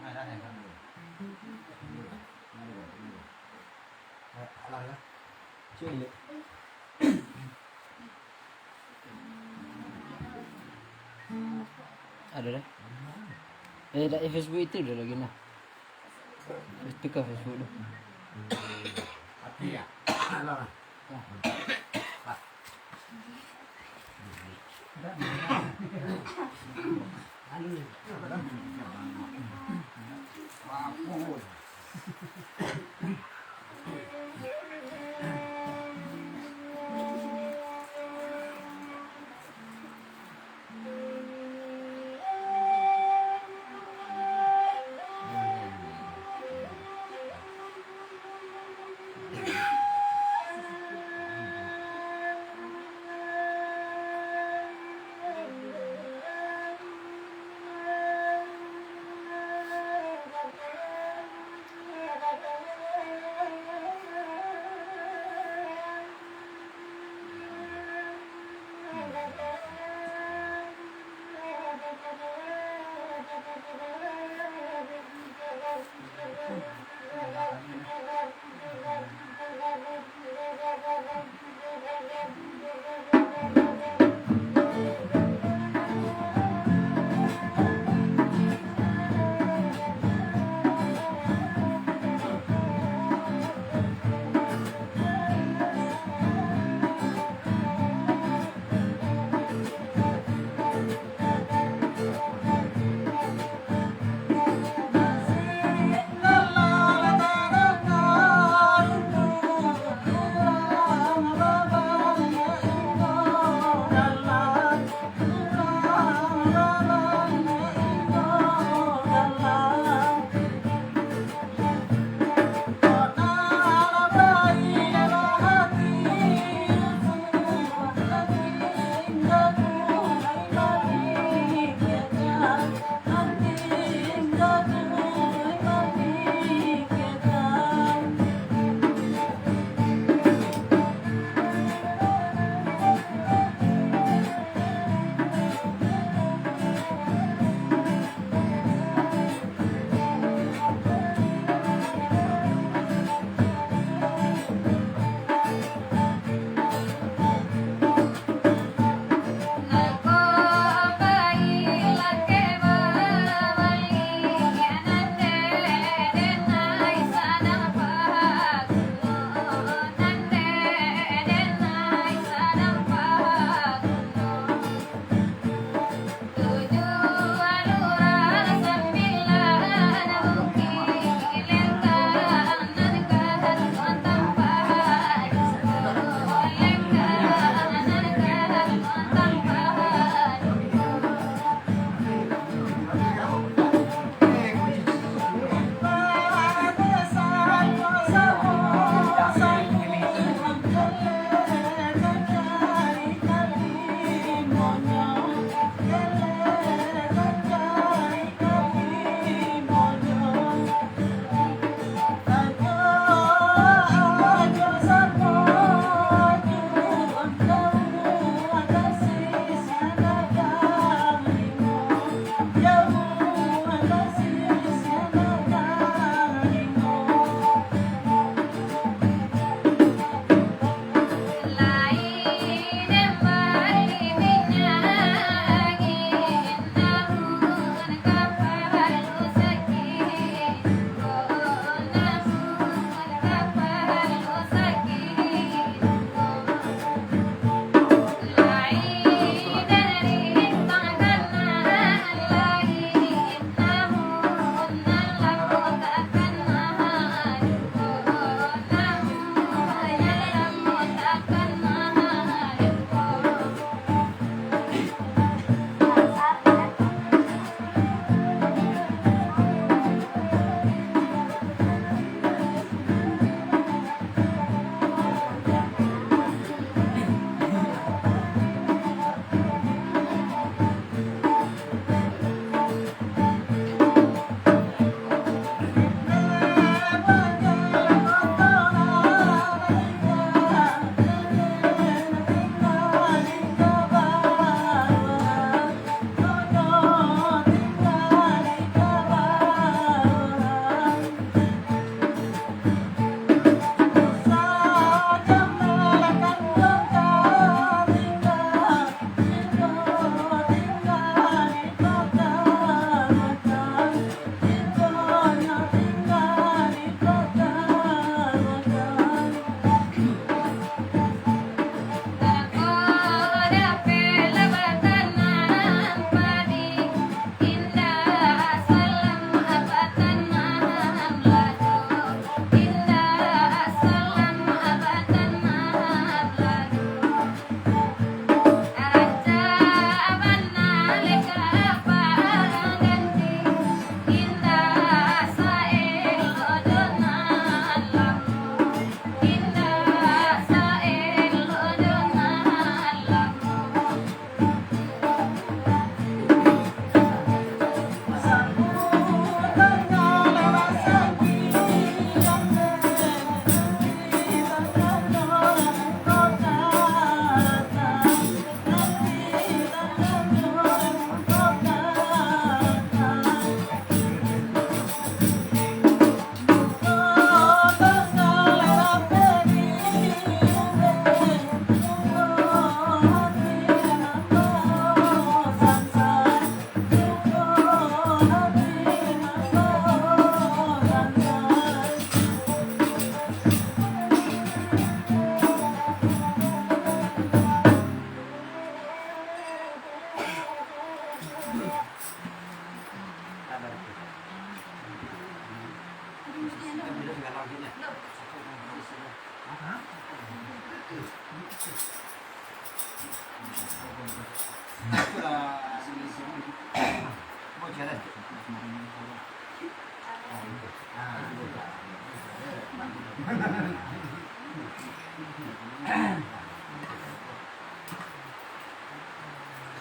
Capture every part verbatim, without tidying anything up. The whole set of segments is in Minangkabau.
Alah, ya. Cek, ya. Ado dah. Eh, dak, eh, Facebook itu dah lagi nah. Itu ka Facebook tu. Api ya. Alah.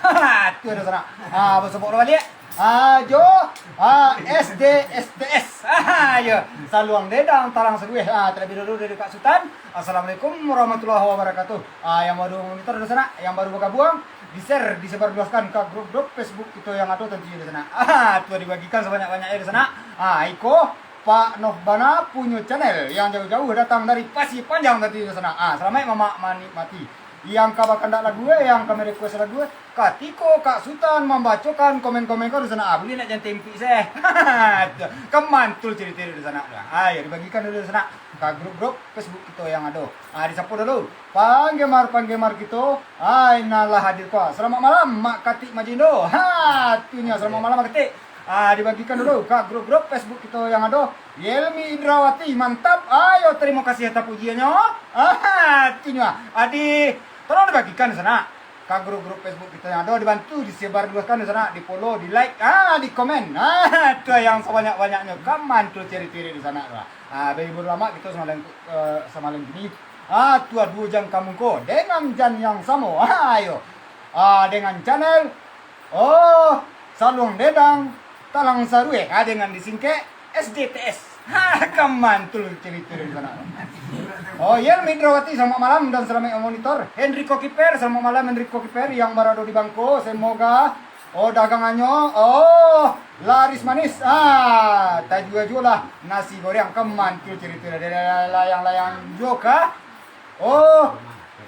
Ha, tu ado sanak. Ha, basopok baliak. Ha, jo, ha, S D S T S. Ha, yo. Saluang Dendang, Talang Sarueh. Ha, talabiah dulu dari Kak Sutan. Assalamualaikum warahmatullahi wabarakatuh. Ha, yang baru monitor di sanak, yang baru bagabuang, di-share, disebarluaskan ka grup-grup Facebook kito yang ado tantunyo di sanak. Ha, tu dibagikan sabanyak-banyaknyo di sanak. Ha, iko Pak Noh Bana punyo channel yang jauh-jauh datang dari Pasir Panjang tantunyo di sanak. Ha, salamaik mamak manikmati. Yang ka bakandak lagu, eh, yang ka merequest lagu, eh, katiko Kak Sutan mambacokan komen-komen ko di sanak, ah, buliah nak jan tempik seh. Kan mantul carito di sanak tu. Ah, yo, dibagikan dulu di sanak ka grup-grup Facebook kito yang ado. Ah, disapo dulu panggemar-panggemar kito, ah, nan lah hadir ko. Salamaik malam, Mak Katik Majindo. Ha, tunyo salamaik malam, Mak Katik. Ah, dibagikan dulu ka grup-grup Facebook kito yang ado. Yelmi Indrawati, mantap. Ayo, tarimo kasih atas pujiannyo. Ah, tunyo. Adi, tolong dibagikan di sanak. Ka grup-grup Facebook kito yang ado, dibantu disebarluaskan di sanak, di-follow, di-like, ah, di-komen. Ah, tu yang sabanyak-banyaknyo. Kan mantul ciri-ciri di sanak tu. Ah, bahibur lamak kito samalam, eh, samalam kini. Ah, tu duo jam ka muko dengan jan yang samo. Ah, ayo. Ah, dengan channel Oh, Saluang Dendang, Talang Sarueh, ah, dengan disingkek S D T S. Ha, kan mantul carito di sanak. Oh, Yelmi Indrawati, salamaik malam dan salamaik mamonitor. Henry Kokiper, salamaik malam Henry Kokiper yang barado di Bangko. Semoga, oh, dagangannyo, oh, laris manis. Ah, tajua juo lah nasi goreng, kan mantul carito. Layang-layang juo kah? Oh,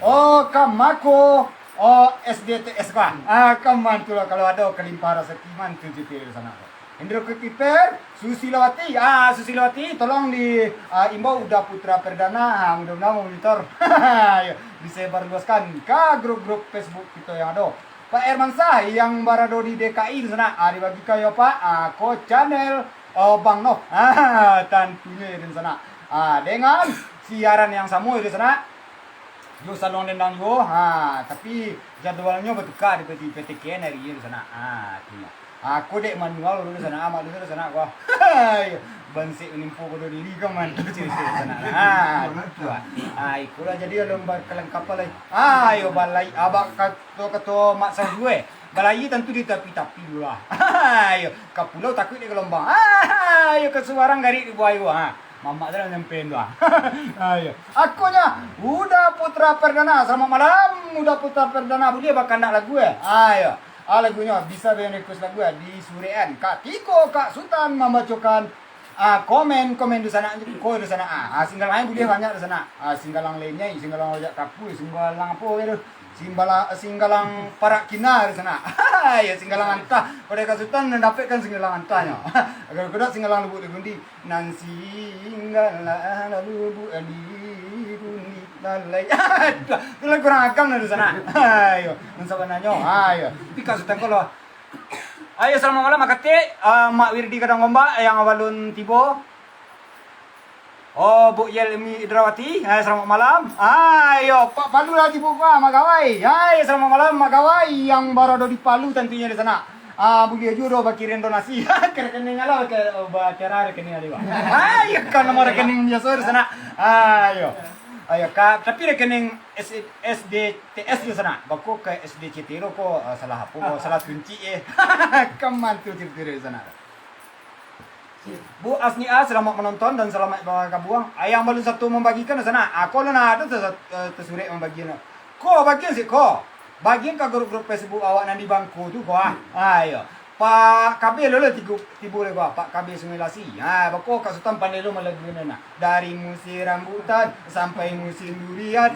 oh, ka mako, oh, S D T S ko. Ah, kan mantul lah, kalau ado kalimpah rasaki, mantul carito di sanak. Hendro Kekiper, Susilawati. Ah, Susilawati, tolong di, ah, imbau Uda Putra Perdana. Ah, mudah-mudahan mamonitor. Yo, disebarluaskan ka grup-grup Facebook kito yang ado. Pak Hermansyah yang barado di D K I di sanak. Ah, dibagikan yo, Pak. Ah, ko channel, oh, Bang Noh. Ah, tantunyo yo di sanak. Ah, dengan siaran yang samo yo di sanak. Jo Saluang Dendang juo. Ha, tapi jadwalnyo batuka di P T K N R I di sanak. Ha, tu nyo. Ha, ko dek manual dulu di sanak, amak dulu di sanak ko. Hai, bansek manimpo bodoh diri ko mantu cerito di sanak. Ha, tu ah. Ha, ikolah jadi lomba kelengkapan lai. Ha, yo balai abak kato-kato Mak Saudue. Balai tantu di tapi-tapi dulu lah. Ha, yo ka pulau takuik di gelombang. Ha, yo ka subarang garik di buayo. Ha. Mamak tu lah nyampein tu ah. Ayo. Akonyo, Uda Putra Perdana. Salamaik malam, Uda Putra Perdana. Buliah bakandak lagu, eh? Ayo. Ah, lagunyo bisa band request lagu, eh? Di surekan. Katiko Kak Sutan mambacokan, ah, komen-komen di sanak, ko di sanak. Ah, ah, singgalang buliah banyak di sanak. Ah, singgalang lenyai, singgalang rojak kapui, singgalang apo gitu. Simbala-, singgalang parak kina di sanak. Yo, singgalang antah. Pado Kak Sutan nan dapekkan singgalang antahnyo. Agar kudak singgalang lubuk di gundi. Nan singgalang lubuk di gundi lalai. Tu lah kurang agam lah di sanak. Ayo, nan sabananyo. Ayo. Tapi Kak Sutan ko lo. Ayo, salamaik malam, Mak Katik. Ah, Mak Wirdi Gadang Gombak yang balun tibo. Oh, Buk Yelmi Indrawati, hai, salamaik malam. Hai, yo, Pak Palu lah tibo, Pak, Mak Gawai. Hai, salamaik malam, Mak Gawai, yang barado di Palu tantunyo di sanak. Ah, buliah juo do bakirim donasi. Ka rekening lah, ka, bacara rekening tadi, Pak. Hai, yo, kan nomor rekening biaso di sanak. Ayo. Ayo, Kak, tapi rekening S-, S D T S di sanak. Bako ka S D C T lo ko, ah, salah apo ko, salah kunci, eh. Kan mantu carito di sanak. Bu Asnia, salamaik manonton dan salamaik bagabuang. Ayang balun sato mambagikan di sanak. Ah, ko alun ado tasa-, eh, tasurek mambagian. Ko bagian siko. Bagian ka grup-grup Facebook awak nan di Bangko tu ko ah. Ayo. Pak Kabir lo lah tigo, tibo lai ko ah. Pak Kabir Sungai Lasi. Ha, bako Kak Sutan pandai lo malaguan nak. Dari musim rambutan sampai musim durian.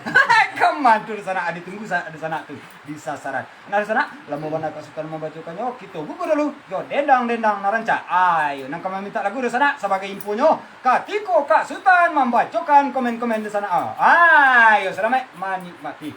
Kan mantu di sanak, ditunggu sa-, di sanak tu. Di sasaran. Nah, di sanak, lamo bana Kak Sutan mambacokannyo, kito gugur dulu jo dendang-dendang nan rancak. Ayo, nan ka mamintak lagu di sanak, sabagai infonyo, katiko Kak Sutan mambacokan komen-komen di sanak. Ayo, salamaik manikmati.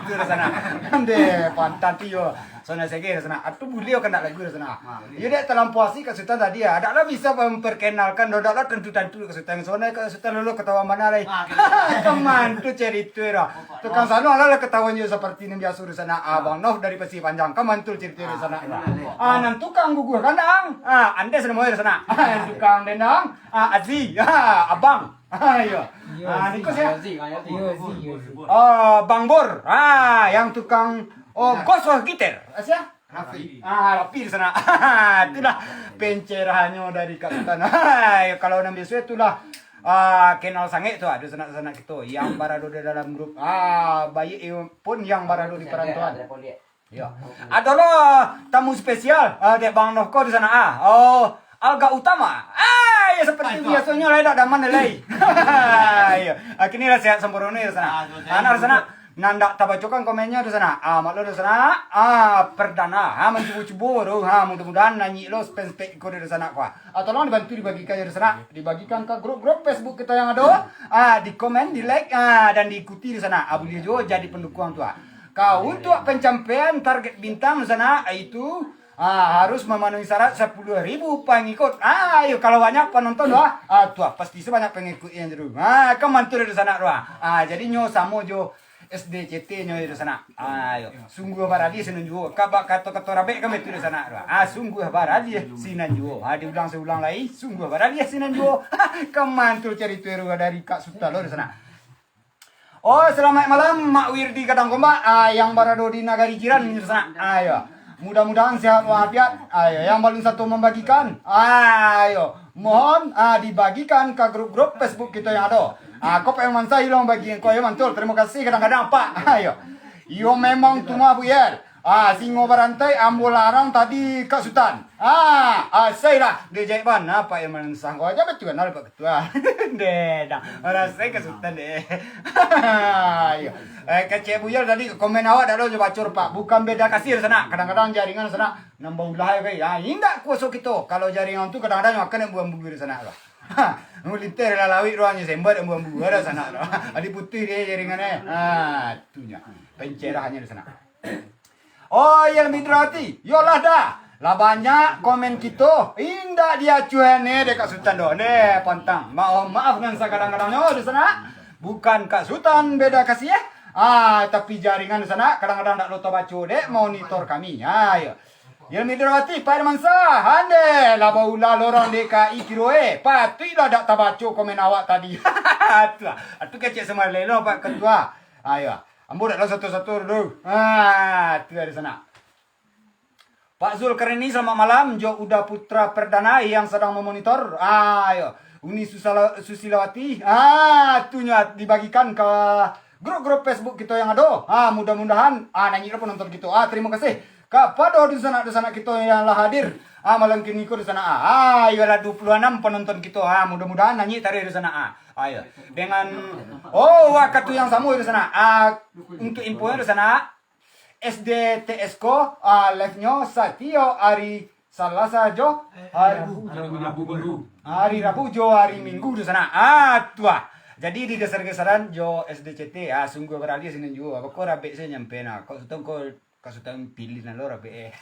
Tu dah sana. Ande, pantan tu yo. Sona sege dah sana. Atu buliau kandak lagu dah sana. Iyo dek talampau asik Kak Sutan tadi ya. Dak lah bisa memperkenalkan, dak lah tantu-tantu Kak Sutan. Sona Kak Sutan lalu ketawa mana lai. Kaman tu cerita dah. Tukang sano lah ketawa nyo seperti nan biasa dah sana. Abang Nov dari Pasir Panjang. Kaman tu cerita dah sana. Ah, nan tukang guguah kandang. Ah, ande sana moe dah sana. Tukang dendang. Ah, Azi. Ah, abang. Ah, iyo. Ah, Niko siya? Ah, Bang Bor. Ah, yang tukang, oh, gosoh gitar. Ah, siya? Rafi. Ah, Rafi di sana. Itulah pencerahannya dari Kak Sutan. Iyo, kalau nan biasa itulah, ah, kenal sangaik tu, ado sanak-sanak kito yang barado di dalam grup. Ah, baik pun yang barado di parantauan. Iyo. Ado lo tamu spesial, ah, dek Bang Noh ko di sana, ah. Oh, Alga Utama. Ah, iyo, seperti biasonyo lai, dak daman lai. Iyo. Ah, kini lah sehat sampurno di sana. Anak di sana, nan dak tabacokan komennya di sana. Ah, mak lo di sana. Ah, perdana. Ah, mancubo-cubo tu. Ah, mudah-mudahan nanyik lo spek-spek iko di sana ko. Ah, tolong dibantu dibagikan ya di sana. Dibagikan ke grup-grup Facebook kita yang ado. Ah, di komen, di like, ah, dan diikuti di sana. Ah, buliah juo jadi pendukung tu, ah. Ka untuak pencapaian target bintang di sana, itu, ah, harus memenuhi syarat sepuluh ribu pengikut. Ah, iyo, kalau banyak penonton tu, ah, ah, tu, ah, pasti sebanyak pengikut yang jeru. Ah, kaman tu di sana tu, ah. Ah, jadi nyo samo jo S D C T nyo di sana. Ah, iyo. Sungguah baradiah sinan juo. Ka bak kato-kato rabek kan betul di sana tu, ah. Ah, sungguah baradiah sinan juo. Ah, diulang seulang lai, sungguah baradiah sinan juo. Kaman tu cerita dari Kak Sutan lo di sana. Oh, selamat malam, Mak Wirdi Gadang Kombak, ah, yang barado di nagari jiran di sana. Ayo. Mudah-mudahan sehat walafiat. Ayo, yang balun sato mambagikan. Ayo, mohon, ah, dibagikan ka grup-grup Facebook kito yang ado. Ah, ko Pak Irman Sah lo mambagi ko, yo, mantul. Terima kasih, kadang-kadang, Pak. Ayo. Yo memang tu mah, Bu Yel. Ah, singo barantai, ambo larang tadi Kak Sutan. Ah, asai lah, dek Jaiban. Ah, Pak Irman Sah ko aja betul, nah, Pak Ketua. Deh, dah. Rasai Kak Sutan, deh. Iyo. Eh, kecek Buyar tadi, komen awak dak ado jo bacor, Pak. Bukan beda kasih di sana. Kadang-kadang jaringan di sana nambah ulah, ya, Pak. Ah, indak kuaso kito. Kalau jaringan tu kadang-kadang makan buah-buah di sana, Pak. Ngulintir lah lawik doang, sembat buah-buah di sana, Pak. Adi putuih deh jaringan, eh. Ah, itunya. Pencerahannya di sana. Oh, yang lebih hati, yolah dah. Lah banyak komen kito, indak diacuah ne dek Kak Sutan doh. Ne, pantang. Maaf, maaf nan sakadang-kadangnyo di sana. Bukan Kak Sutan beda kasih, eh. Ah, tapi jaringan di sana kadang-kadang dak lo tabaco dek monitor kami. Ah, yo. Yang lebih hati, Pak Irman Sah, ande lah baulah lorong D K I kiro, eh. Patuiklah dak tabaco komen awak tadi. Atulah. Atu kecek sama lelo, Pak Ketua. Ayo. Ambo dak tahu satu-satu dulu. Ah, tu dari sana. Pak Zulkarnaini, selamat malam. Jo Uda Putra Perdana yang sedang memonitor. Ah, yo. Uni Susala-, Susilawati. Ah, tunyo dibagikan ke grup-grup Facebook kito yang ado. Ah, mudah-mudahan, ah, nanyik lah penonton kito. Ah, terima kasih kapado dunsanak-dunsanak kito yang lah hadir. Ah, malam kini ko di sana. Ah, ah, iyolah dua puluh enam penonton kito. Ah, mudah-mudahan nanyik taruih di sana. Ah, ah, iyo. Dengan, oh, waktu yang sama di sana. Ah, untuk infonyo di sana, S D T S ko, ah, live-nyo satiok ari Salasa jo hari Rabu, Rabu, Minggu. Hari Rabu jo hari Minggu di sana. Ah, tu ah. Jadi di dasar-dasaran jo S D C T, ah, sungguah baraliah sinan juo. Apa ko rabek sajo nyampe nah. Kok Sutan ko, Kak Sutan pilih nah lo rabek, eh.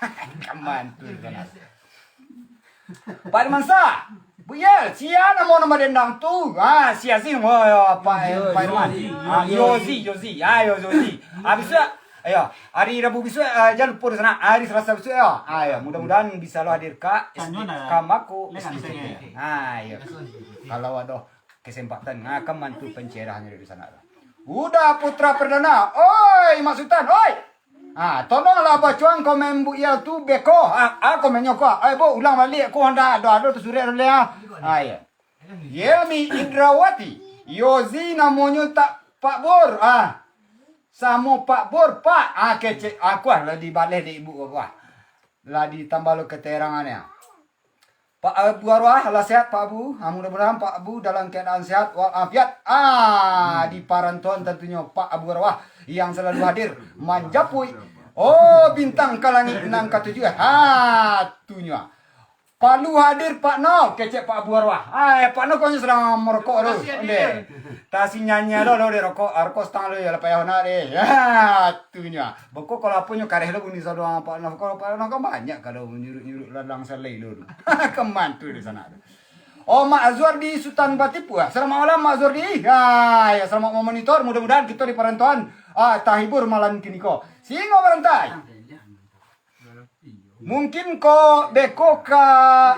Kaman tu di sana. Pak Irman Sah, Bu Yel, sia namo nan badendang tu? Ah, sia sih, oh, yo, Pak, Pak Irman. Ah, Yozi, Yozi. Ah, yo, Yozi. Habis tu, ayo, hari Rabu bisuak, ah, jangan lupa di sana. Hari Selasa bisuak, yo. Ah, yo, mudah-mudahan bisa lo hadir ka S D K Mako S D C T. Ah, yo. Kalau ado kesempatan, ah, kaman tu pencerahannya di sana. Uda Putra Perdana, oi, Mak Sutan, oi. Ah, tolonglah bacoan komen Bu Yel tu beko. Ah, ah, komennyo ko. Ai, Bu, ulang baliak ko, ndak ado, ado tu surek ado leh, ah. Ah, iyo. Yelmi Indrawati, Yozi namonyo tak Pak Bor. Ah. Samo Pak Bor, Pak. Ah, kecek aku ah, lah dibaleh dek ibu aku ah. Lah ditambah lo keterangannyo. Pak Abu Arwah, lah sehat, Pak Abu? Ah, mudah-mudahan Pak Abu dalam keadaan sehat walafiat. Ah, di parantauan tentunyo Pak Abu Arwah yang selalu hadir manjapuik, oh, bintang ka langik nan katujuah. Ah, tunyo. Palu hadir, Pak No, kecek Pak Abu Arwah. Ai, Pak No kok nyo sadang marokok tu. Makasih, hadir. Onde. Tasi nyanyi lo, lo, dek rokok, ah, rokok satangah lo, yo lah payah nak deh. Ha, tu nyo. Beko kalau apo nyo kareh lo bunyi sadang Pak No, kalau Pak No kan banyak kalau nyuruk-nyuruk ladang salai lo tu. Keman tu di sana tu. Oh, Mak Azwar di Sutan Batipuah. Selamat malam, Mak Azwar di. Ha, ya, selamat memonitor. Mudah-mudahan kita di perantauan, ah, tahibur malam kini ko. Singo barantai. Mungkin kok beko ka,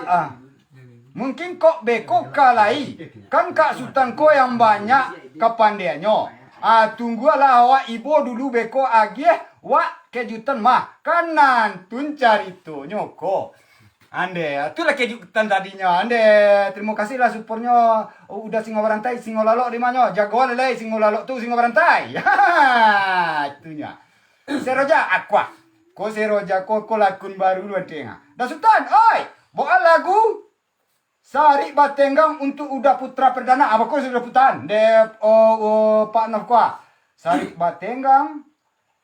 ah, mungkin kok beko ka lai, kan Kak Sutan ko yang banyak kapandeannyo. Ah, tunggulah awak ibo dulu beko agiah, wak kejutan mah, kan nantun caritonyo ko. Ande, itulah kejutan tadinyo. Ande, terima kasihlah supportnyo. Udah singo barantai, singo lalok di manyo. Jago lai singo lalok tu, singo barantai. Itunyo. Seroja Aqua. Ko Seroja ko, ko lakun baru lu anteng ah. Da Sutan, oi, bawa lagu Sarik Batenggang untuk Uda Putra Perdana. Apa ko sudah putan? De, oh, oh, Pak Nafkua. Sarik Batenggang.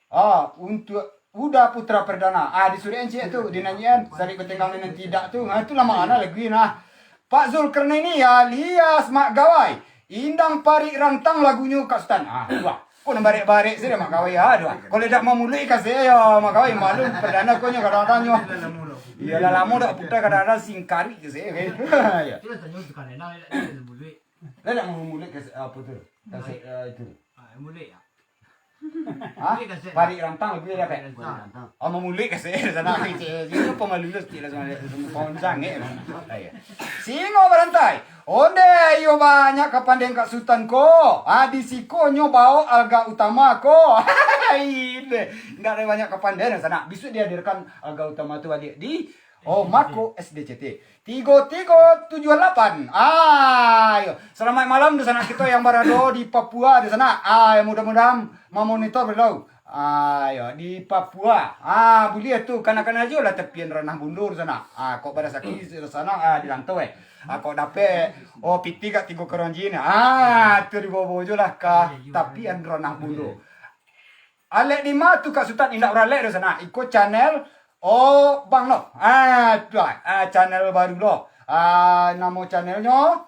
Ah, untuk Uda Putra Perdana. Ah, disuruh encik tu, dinanyian. Sarik Batenggang nan tidak tu. Ah, itulah makna lagu ni nah. Pak Zulkarnaini alias Mak Gawai. Indang Parik Rantang lagunyo Kak Sutan. Ah, tu ah. Ko nan barek-barek sajo Mak Gawai, ah, tu ah. Kalau dak mamuluik kasih yo Mak Gawai, maklum perdana ko nyo kadang-kadang nyo. Iyo lah lamo dak putar, kadang-kadang singkarik kasih. Yo. Lah dak mamuluik kasih apo tu? Kasih, eh, itu. Ah, mulai ya. Hah? Parik Rantang lagu dia, Pek? Parik Rantang. Oh, mamulai kasih sana. Itu pemalu lu sikit lah sama dia. Panjang, eh. Ayo. Singo barantai. Onde, iyo banyak kapandean Kak Sutan ko. Ah, di siko nyo bawa alga utama ko. Ide. Ndak ada banyak kapandean sana. Bisuak dihadirkan alga utama tu balik di Oh, mako S D C T. Tigo tigo tujuh lapan. Ayo. Selamat malam di sanak kito yang barado di Papua di sanak. Ayo, mudah-mudahan mamonitor baliau. Ayo, di Papua. Ah, buliah tu, kanakan ajo lah tapian Ranah Bundo di sanak. Ah, kok barasaki di sanak, ah, di rantau, eh. Ah, kok dapek, oh, pitih gak tigo karong jin. Ah, tu dibawa-bawa jo lah ka tapian Ranah Bundo. Alek di ma tu Kak Sutan, indak baralek doh sanak. Iko channel, oh, Bang Noh. Ah, tu ah, ah, channel baru lo. Ah, namo channelnyo,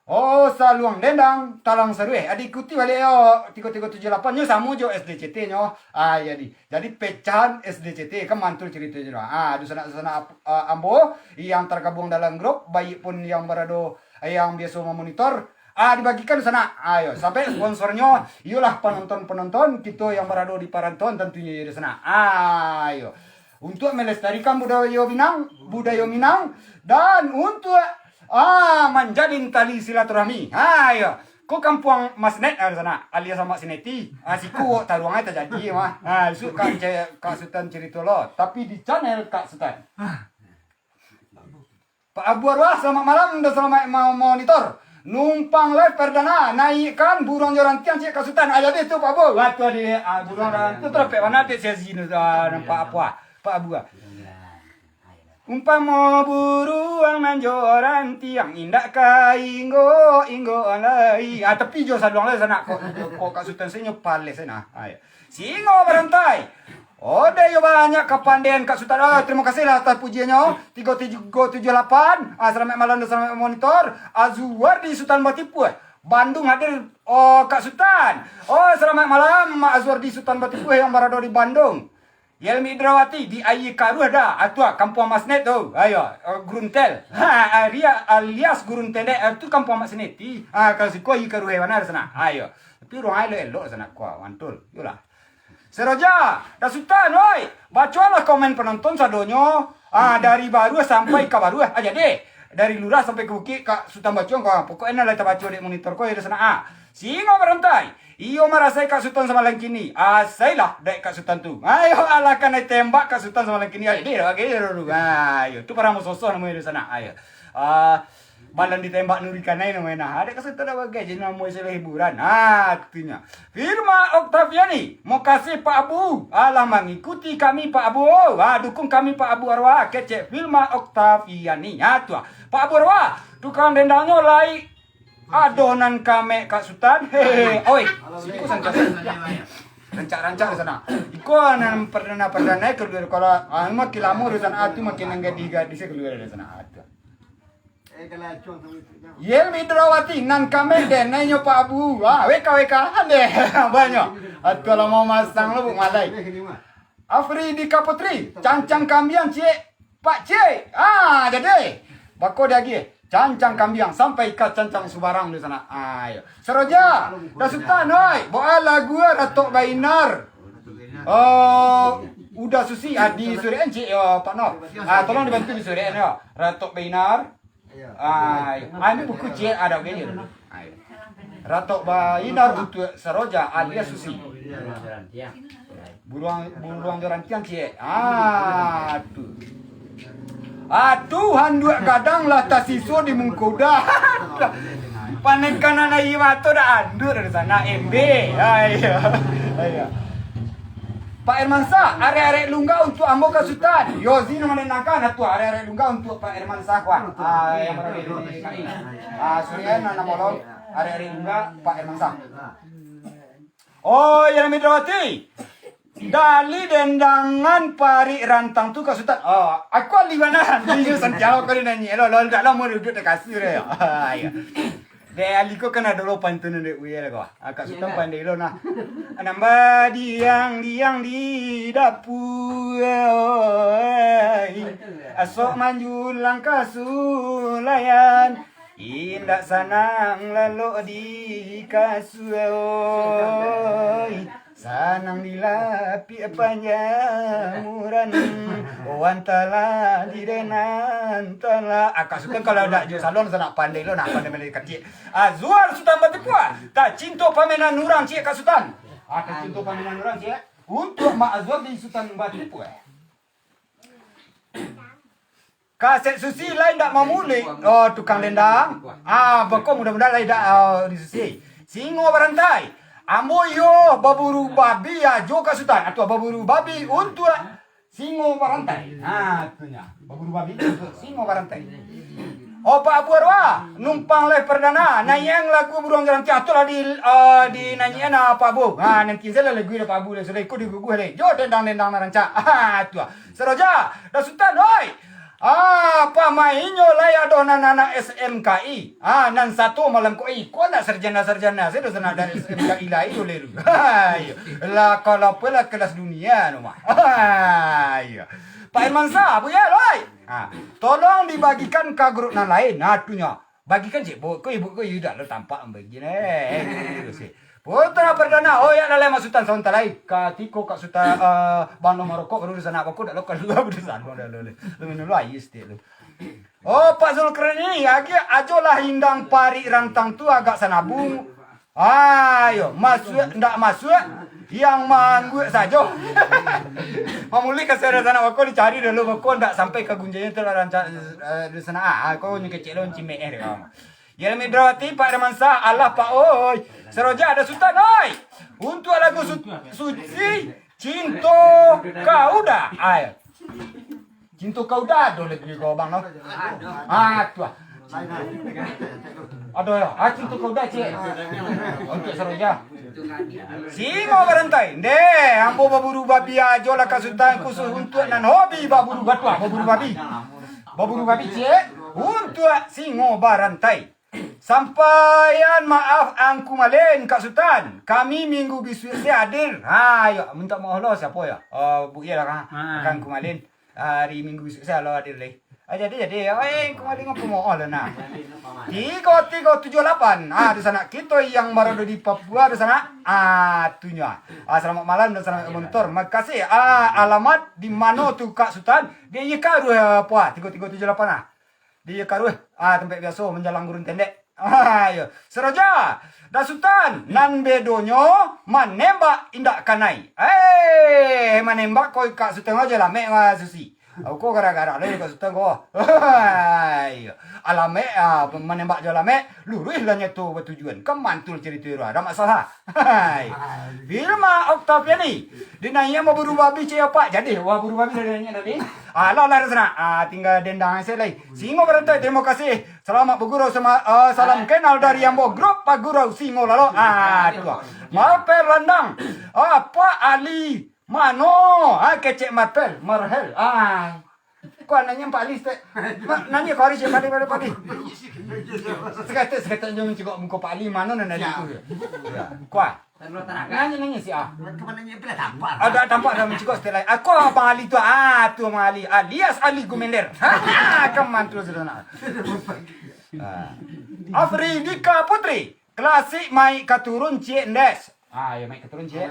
oh, Saluang Dendang, Talang Sarueh. Ah, diikuti baliak yo, tigo tigo tujuh lapan nyo samo jo S D C T nyo. Ah, jadi, jadi pecahan S D C T, kan mantul caritonyo. Ah, dunsanak-dunsanak ap-, ah, ambo yang tergabung dalam grup, baik pun yang barado, yang biaso mamonitor, ah, dibagikan di sanak. Ayo, sampai sponsornyo, iyolah penonton-penonton kito yang barado di parantauan tentunyo iyo di sanak. Ayo. Untuk melestarikan budayo Minang, budayo Minang, dan untuk, ah, manjalin tali silaturahmi. Ayo. Ko kampuang Masnet, ah, di sanak, alias Amak Sineti. Ah, siko taruang ai tajadi mah. Ah, isuk Kak, Kak Sutan carito lo, tapi di channel Kak Sutan. Pak Abu Arwah, selamat malam dan selamat ma-, monitor. Numpang live perdana, naikkan buruang jo rantiang ciek Kak Sutan. Ayo deh tu Pak Abu. Wah, tu ade, ah, buruang rantiang tu rapek bana dek si Aziz tu, ah, nampak apo ah. Pak Abu ah. Umpamo buruang nan jo rantiang, indak ka inggo-inggo lai. Ah, tapi jo saluang lai sanak kok, kok Kak Sutan senyo pales sanak. Ayo. Singo barantai. Ode yo banyak kapandean Kak Sutan. Ah, terima kasih lah atas pujiannyo. Tigo tigo tujuh lapan. Ah, selamat malam dan selamat monitor. Azuwardi Sutan Batipuah. Bandung hadir. Oh, Kak Sutan. Oh, selamat malam, Mak Azuwardi Sutan Batipuah yang barado di Bandung. Yelmi Indrawati di Aia Karuah dah. Atua, Kampuang Masnet tu. Ayo, eh, Gruntel. Ha, Aria alias Gurun Tendek. Eh, tu Kampuang Mak Sineti. Ah, kalau siko Aia Karuah bana di sanak. Ayo. Tapi urang elok-elok di sanak ko, mantul. Yolah. Seroja, Da Sutan, oi. Bacolah komen penonton sadonyo. Ah, dari baruah sampai ka baruah. Ah, jadi, dari lurah sampai ka bukik, Kak Sutan baco ko. Pokoknyo lah tabaco dek monitor ko, yo, di sanak. Ah, singo barantai. Iyo marasai Kak Sutan samalam kini. Asailah dek Kak Sutan tu. Ayo, alah kanai tembak Kak Sutan samalam kini. Ayo, dek, bagi dulu. Ayo, tu paramo sosoh namonyo di sanak. Ayo. Ah, Balan ditembak Nuri Kanai namonyo nah. Ado kasetan dak bagai, jadi namo istilah hiburan. Ah, katonyo. Firma Oktaviani, makasih Pak Abu. Alah mangikuti kami Pak Abu. Ah, dukung kami Pak Abu Arwah, kecek Firma Oktaviani. Ah, tu ah. Pak Abu Arwah, tukang dendangnyo lai ado nan kamek Kak Sutan. Hehe. Oi, siko santai. Rancak-rancak di sanak. Iko nan perdana-perdana kalua, kalau, ah, makin lamo di sanak, ah, tu makin nan gadih-gadih kalua di sanak, ah, tu. Yelmi Drawati nan kameh den, nainyo Pak Abu. Ah, W K W K, andeh. Banyak. Atualah mau masang lo, Buk Malai. Afri Dika Putri, cancang kambiang, Cik. Pak Cik. Ah, jadi. Bako diagiah. Cancang kambiang sampai ka cancang subarang di sana. Ah, iyo. Saroja, Dasutan, oi. Boa lagu Ratok Bainar. Oh, Uda Susi, ah, di surekan, Cik, yo, Pak Nor. Ah, tolong dibantu di surekan, yo. Ratok Bainar. Ah, iyo. Ah, ini buku, Cik, ada buku ini. Ah, iyo. Ratok Bainar untuk Saroja alias Susi. Buruang, buruang jo rantiang, Cik. Ah, tu. Aduh, handuak gadang lah tasiso di muko Uda. Panekanan aia mato dah anduak dari sana, M B. Ah, iyo. Ah, iyo. Pak Hermansyah, arek-arek Lungga untuk ambo Kak Sutan. Yo, Zino manenangkan, atuh, arek-arek Lungga untuk Pak Hermansyah, wah. Ah, yang mana ini? Ah, Surya, nama lo? Arek-arek Lungga, Pak Hermansyah. Oh, Yelmi Drawati. Dali dendangan parik rantang tu Kak Sutan. Oh, aku ahli bana. Dia Santiago kau dinanyi. Lo, lo, dak lamo duduk di kasur yo. Ah, iyo. Dek ahli ko kan ado lo pantun dek Uye lah ko. Ah, Kak Sutan pandai lo nah. Nambah diang-diang di dapua, oi. Asok manjulang ka sulayan. Indak sanang lalok di kasua, oi. Sanang di lapik panjamuran. Wan talah di denan talah. Ah, Kak Sutan kalau dak jo salon sanak pandai lo, nak pandai-pandai katiak. Azwar Sutan Batipua, tacinto pamenan urang ciek Kak Sutan. Ah, tacinto pamenan urang ciek. Untuk Mak Azwar di Sutan Batipua. Kasek Susi lai ndak mamulek. Oh, tukang dendang. Ah, beko mudah-mudahan lai dak, oh, di Susi. Singo barantai. Ambo iyo baburu babi ajo Kak Sutan. Atau baburu babi untuak singo barantai. Ha, tu nyo. Baburu babi untuak singo barantai. Oh, Pak Abu Arwah, numpang lai perdana. Naiang lagu buruang jalan tiang tu lah di, eh, di naiang, ah, Pak Abu. Ha, nanti salah lagu dah Pak Abu dah. Sudah ikut diguguh deh. Jo dendang-dendang nan rancak. Ha, tu ah. Saroja, Dasutan, oi! Ah, pamainnyo lai ado nan anak S M K I. Ah, nan sato malam ko, iko anak sarjana-sarjana, sado sanak dari S M K I lai tu lai tu. Hai, lah, kalau apolah kelas dunia tu mah. Hai. Pak Hermansyah, Buya, oi! Ah, tolong dibagikan ka grup nan lain. Ah, tu nyo. Bagikan ciek, Bu. Ko ibu ko idak lo tampak bagi neh. Eh, gitu sih. Putra Perdana, oh ya, lalai Mak Sutan, saunta lai. Katiko Kak Sutan, eh, bang lo marokok, baru di sana, aku dak lo kalua, baru di sana, dah lo, lo. Lo minum lo aia setiak lo. Oh, Pak Zulkarnaini, agi ajo lah indang parik rantang tu agak sanabung. Ayo, masuak, ndak masuak, yang mangguak sajo. Mamulih ka sana, sana, bako dicari dulu, bako ndak sampai ka gunjanya tu lah rancak, eh, di sana. Ah, kau ni kecil lo, cimek eh, dia. Yelmi Drawati, Pak Hermansyah, alah, Pak, oi. Saroja, Dasutan, oi. Untuk lagu su-, suci, Cinto Kauda. Ai. Cinto Kauda ado lagu ko, Bang, no? Ah, tu ah. Ado yo. Ah, Cinto Kauda, ciek. Untuk Saroja. Singo barantai. Ndeh, ambo baburu babi ajo lah Kak Sutan khusus untuk nan hobi baburu batua, baburu babi. Baburu babi, ciek. Untuk singo barantai. Sampaian maaf Angku Malin, Kak Sutan. Kami minggu bisuak se hadir. Ha, yo, minta maaf lo, siapo yo? Oh, Bu Iya lah, kan? Ha. Kan Angku Malin. Hari Minggu bisuak se lo hadir lai. Ah, jadi, jadi. Oi, Angku Malin ngapo maaf lo, nah. Tigo tigo tujuh lapan. Ah, di sana kito yang barado di Papua di sana. Ah, tu nyo. Ah, selamat malam dan selamat monitor. Makasih. Ah, alamat di mano tu, Kak Sutan? Di Yekaruh, apo, ah, tigo tigo tujuh lapan, ah. Di Karuh, ah, tampek biaso manjalang gurun tendek. Ah, iyo. Saroja, Dasutan, nan bedonyo manembak indak kanai. Eh, manembak ko Kak Sutan ajo lamek, wah, Susi. Aku ko gara-gara lo Kak Sutan ko. Iyo. Alamek, ah, manembak jo lamek, luruih lah nyo tu batujuan. Ka mantul carito iro, ada masalah. Hai. Firma Oktaviani. Dinaiak baburu babi, ciek, apak. Jadi, wah, buru babi dah dinaiak tadi. Alah, lah, dah sana. Ah, tinggal dendang se lai. Singo barantai, terima kasih. Selamat bagurau sama, ah, salam kenal dari ambo grup Pagurau Singo Lalo. Ah, tu. Marpel Landang. Ah, Pak Ali. Mano? Ah, kecek Marpel. Marhel. Ah. Kau nanya Pak Ali, Stek. Ma-, nanya Pak Ali, siapa Ali, pada Pak Ali? Seketek, seketek je mancigok muka Pak Ali, mano nan dari itu? Kau. Nanya, nanya si A. Ada tampak dah mancigok setelah. Aku Abang Ali tu, ah, tu Abang Ali, alias Ali Gumender. Ha, ha, kaman tu sudah nak. Ah. Afridika Putri, klasik maik katurun ciek ndes. Ah, ya maik katurun ciek.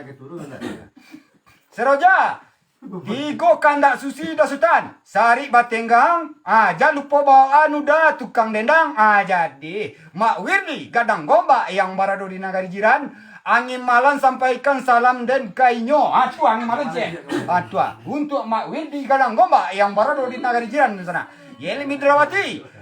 Seroja, tigo kandak susi Da Sutan, sarik batenggang, ah, jan lupo bawaan uda tukang dendang, ah, jadi, Mak Wirdi gadang gombak yang barado di nagari jiran, angin malam sampaikan salam den ka inyo, ah, tu angin malam ciek, ah, tu, ah, untuk Mak Wirdi gadang gombak yang barado di nagari jiran di sana, Yeli Midrawati.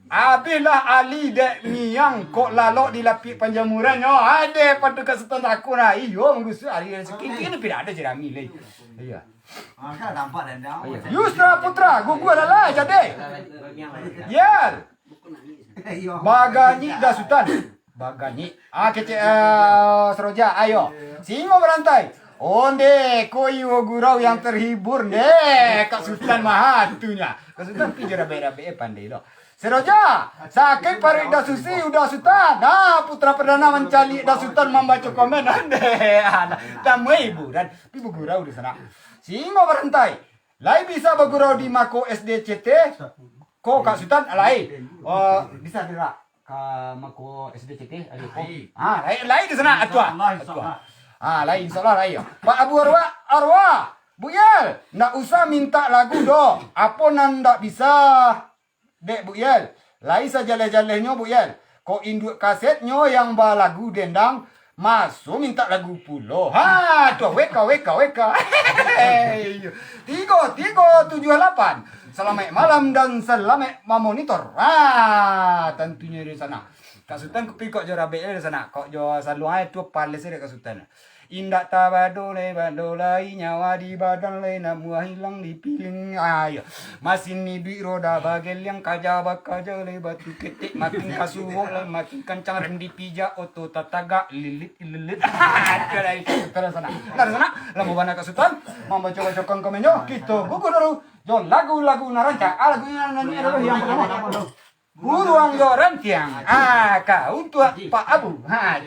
Abihlah Ali dek Miang, kok lalok di lapik panjamurannyo. Ade pado Kak Sutan takun lah. Iyo, mangusuk Ali dari sekikin, tapi dak ado jerami lai. Iyo. Yusra Putra, gugur lah lah, jadi. Yel. Baganyik Da Sutan. Baganyik. Ah, kecek, ah, Seroja, ayo. Singo barantai. Onde, ko iyo gurau yang terhibur, nde. Kak Sutan mah atunyo. Kak Sutan pi jo rabek-rabek, eh, pandai lo. Seroja, sakik paruik Da Susi, udah Sutan. Nah, Putra Perdana mancaliak Da Sutan mambaco komen. Nde, alah. Tamu hiburan. Pi bagurau di sana. Singo barantai. Lai bisa bagurau di Mako S D C T? Ko Kak Sutan, lai. Oh, bisa dirak ka Mako S D C T? Aduh, ko. Lai. Ah, lai, lai di sana, Atua. Insya Allah, insya Atua. Allah. Ah, lai, insya Allah, lai. Pak Abu Arwah, Arwah. Bu Yel, ndak usah minta lagu doh. Apo nan ndak bisa? Dek Buk Yel, lai sajaleh-jalehnyo Buk Yel. Kok induak kasetnyo yang balagu dendang, maso mintak lagu pulo. Ha, tu, weka, weka, weka. Tigo, tigo, tujuah, lapan. Salamaik malam dan salamaik mamonitor. Ha, tantunyo di sana. Kak Sutan kupi kok jo rabek di sana. Kok jo saluang tu pales dek Kak Sutan. Indak tabado lai, bado lai, nyawa di badan lai, namuah ilang di piling. Ah, iyo. Masin iduik roda bageliang, kaja bakaja lai, batu ketek makin kasuok lai, makin kancang rem dipijak, oto tatagak, lilit, lilit. Dari sana, dari sana, lamo bana Kak Sutan, mambaco-bacokan komenyo, kito gugur dulu, jo lagu-lagu nan rancak. Ah, lagu nan nyanyi adalah yang pertama. Buruang jo rantiang. Ah, ka untuak Pak Abu. Ha.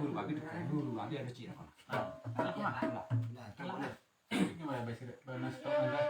Dulu, habis tu, dulu, habis ada cik nak. Ah, nak apa? Nak, nak. Nak, nak. Ini boleh habis kita, boleh masuk tak, Bang?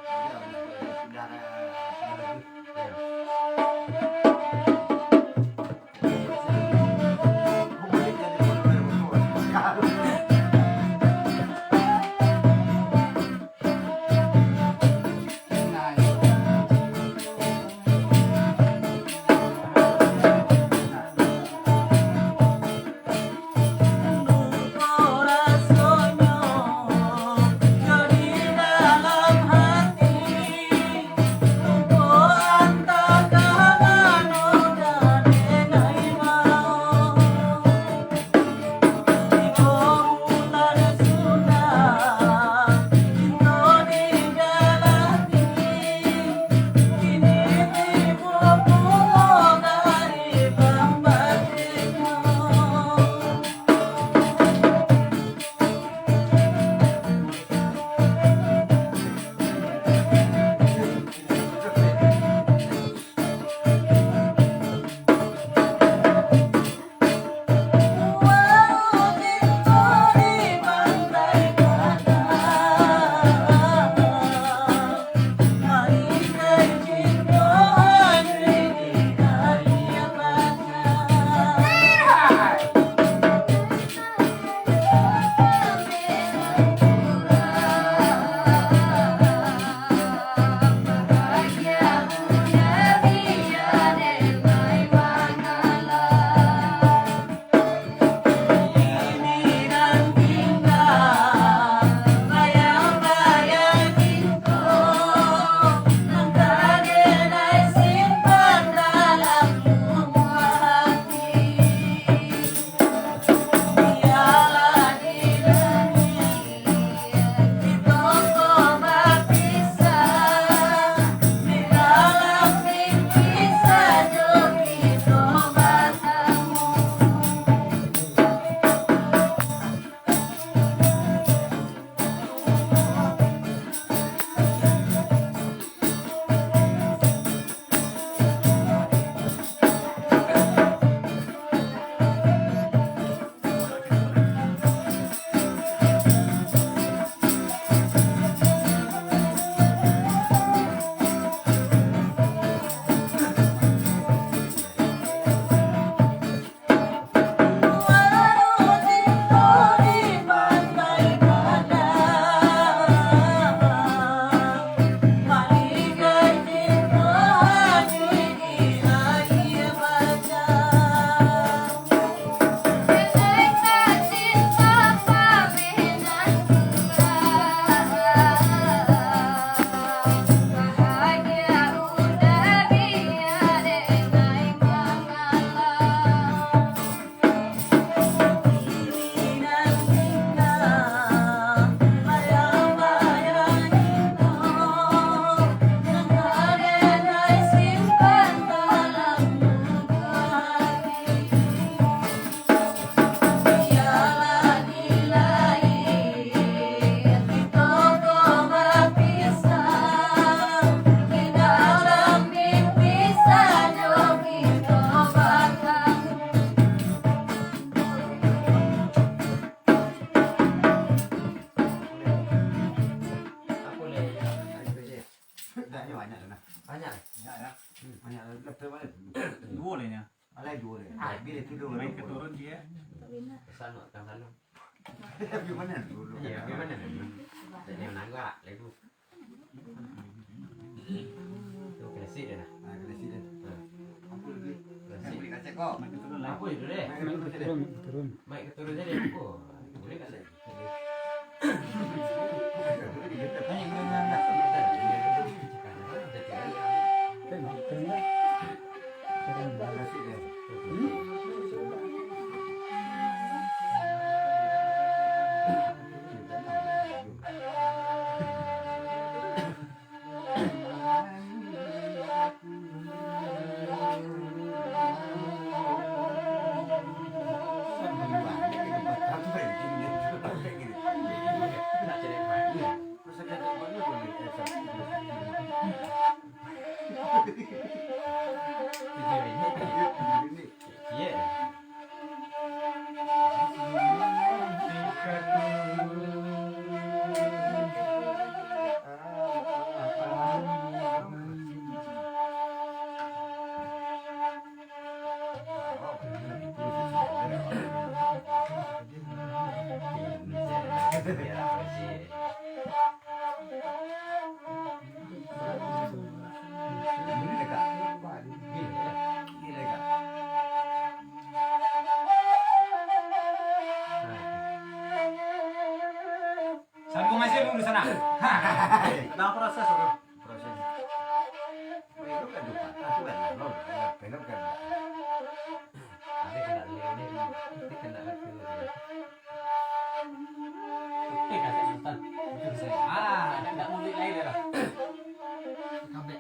Banyak lah. Banyak lah. Duo lah nyo. Alai duo lah. Main keturun dia. Pesan nak tang dalam. Tapi mana dulu? Iya, tapi mana dulu? Jadi menanggak lagu. Tu klasik dia lah. Ah, klasik dia. Ha. Klasik. Boleh kasih kau. Main keturun lah. Apa itu deh? Main keturun saja. Turun, turun. Main keturun saja. Oh, boleh kasih. Ini dekat. Ini dekat. Sambung aja dulu sana. Nah, proses, bro. Proses. Pelok kan lupa. Ah, tu kan, no. Pelok kan. Ada kena lele ni. Ini kena lele ni. Oke, kasih Sultan. Itu bisa. Ah, ada tak mulut lain dah. Sampai.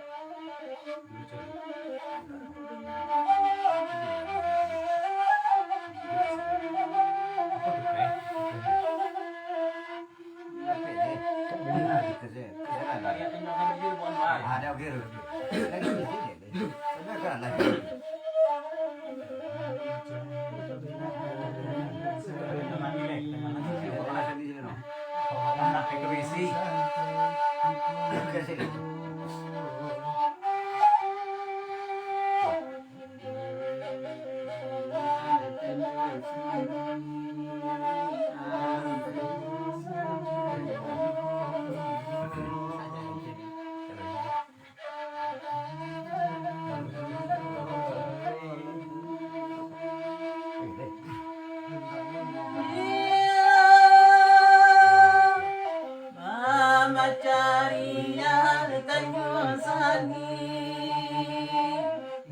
Mamacarian Tanjuang Sani,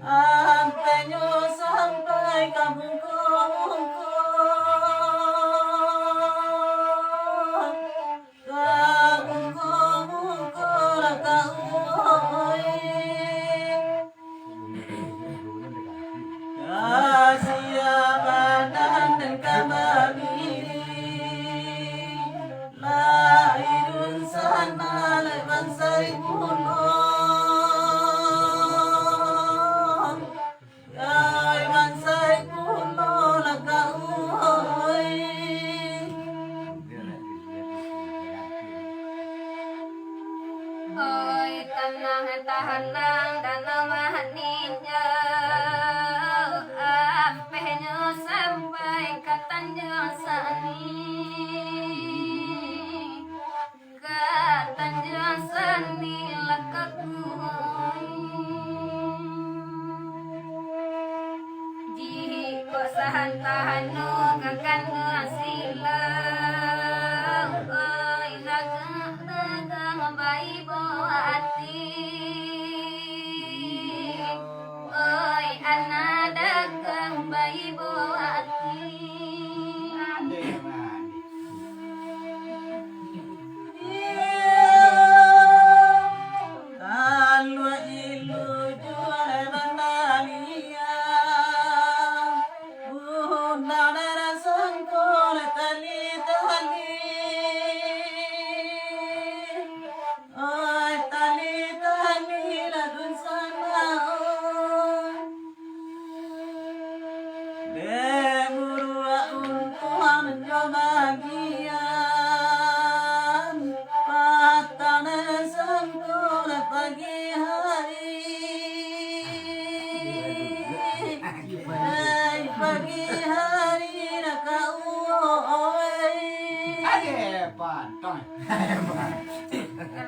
ampenyo sampai ka bungko-bungko, ka bungko-bungko lah ka uwoi. Kasiah badan nan ka babiri, lai dunsanak lai bansai pulo. Lai bansai pulo lah ka uwoi. Oi, tanang tahanang, danau maninjau, ampehnyo sampai ka Tanjuang Sani. Ka Tanjuang Sani lah ka kuwoi. Jikok sahan tahanu ka kanduang silau, oi, dagang-dagang baibo ati. Oi, anak dagang baibo ati. Iyo, taluak ilu juo lai bambalian, budak darah sangko lai tali-tali. Oi, tali-tali lah dunsanak, oi. Dek buruak untuang jo bagian, patang nan sangko lah pagi hari. Ai, pagi hari lah ka uwoi. Aje, pantang.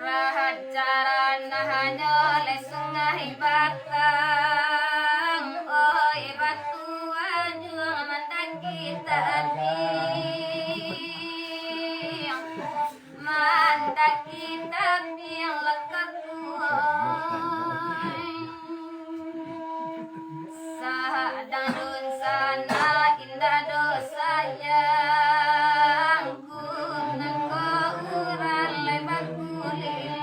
Rahat carana hanyo lai Sungai Batang, oi, batu ajuang mandaki tapiang, mandaki tapiang lah ka kuwoi. Sadang dunsanak indak doh sayang, ku nan ko urang lai bakuliling.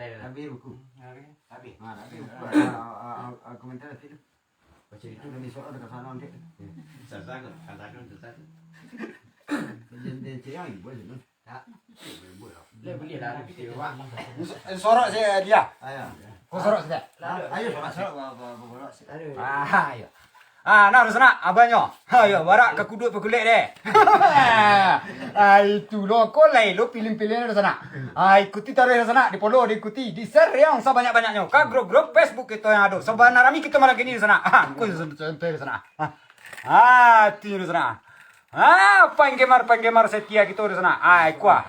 Habis buku. Habis. Habis. Ha, habis buku. Ah, ah, ah, ah, komentar habis tu. Baca itu dan besok ada ke sana nanti. Sasa tu, sasa tu, sasa tu. Dia, dia cek yang ibu aja tu. Tak. Boleh, boleh lah, ada video, Wak. Sorok saya dia. Ayo. Kau sorok sudah. Ayo, sorok, sorok, sorok, sorok, sorok. Ah, ayo. Ah, nah, Dunsanak, abah nyo. Ayo, barak ka kuduak pakulek deh. Ah, itu lo, ko lai lo pilih-pilih Dunsanak. Ah, ikuti taruih Dunsanak, di-follow, diikuti, di-share yang sabanyak-banyaknyo ka grup-grup Facebook kito yang ado. Sabana rami kito malam kini Dunsanak. Ah, ko santai Dunsanak. Ah, ah, ti Dunsanak. Ah, penggemar-penggemar setia kito Dunsanak. Ah, kuah.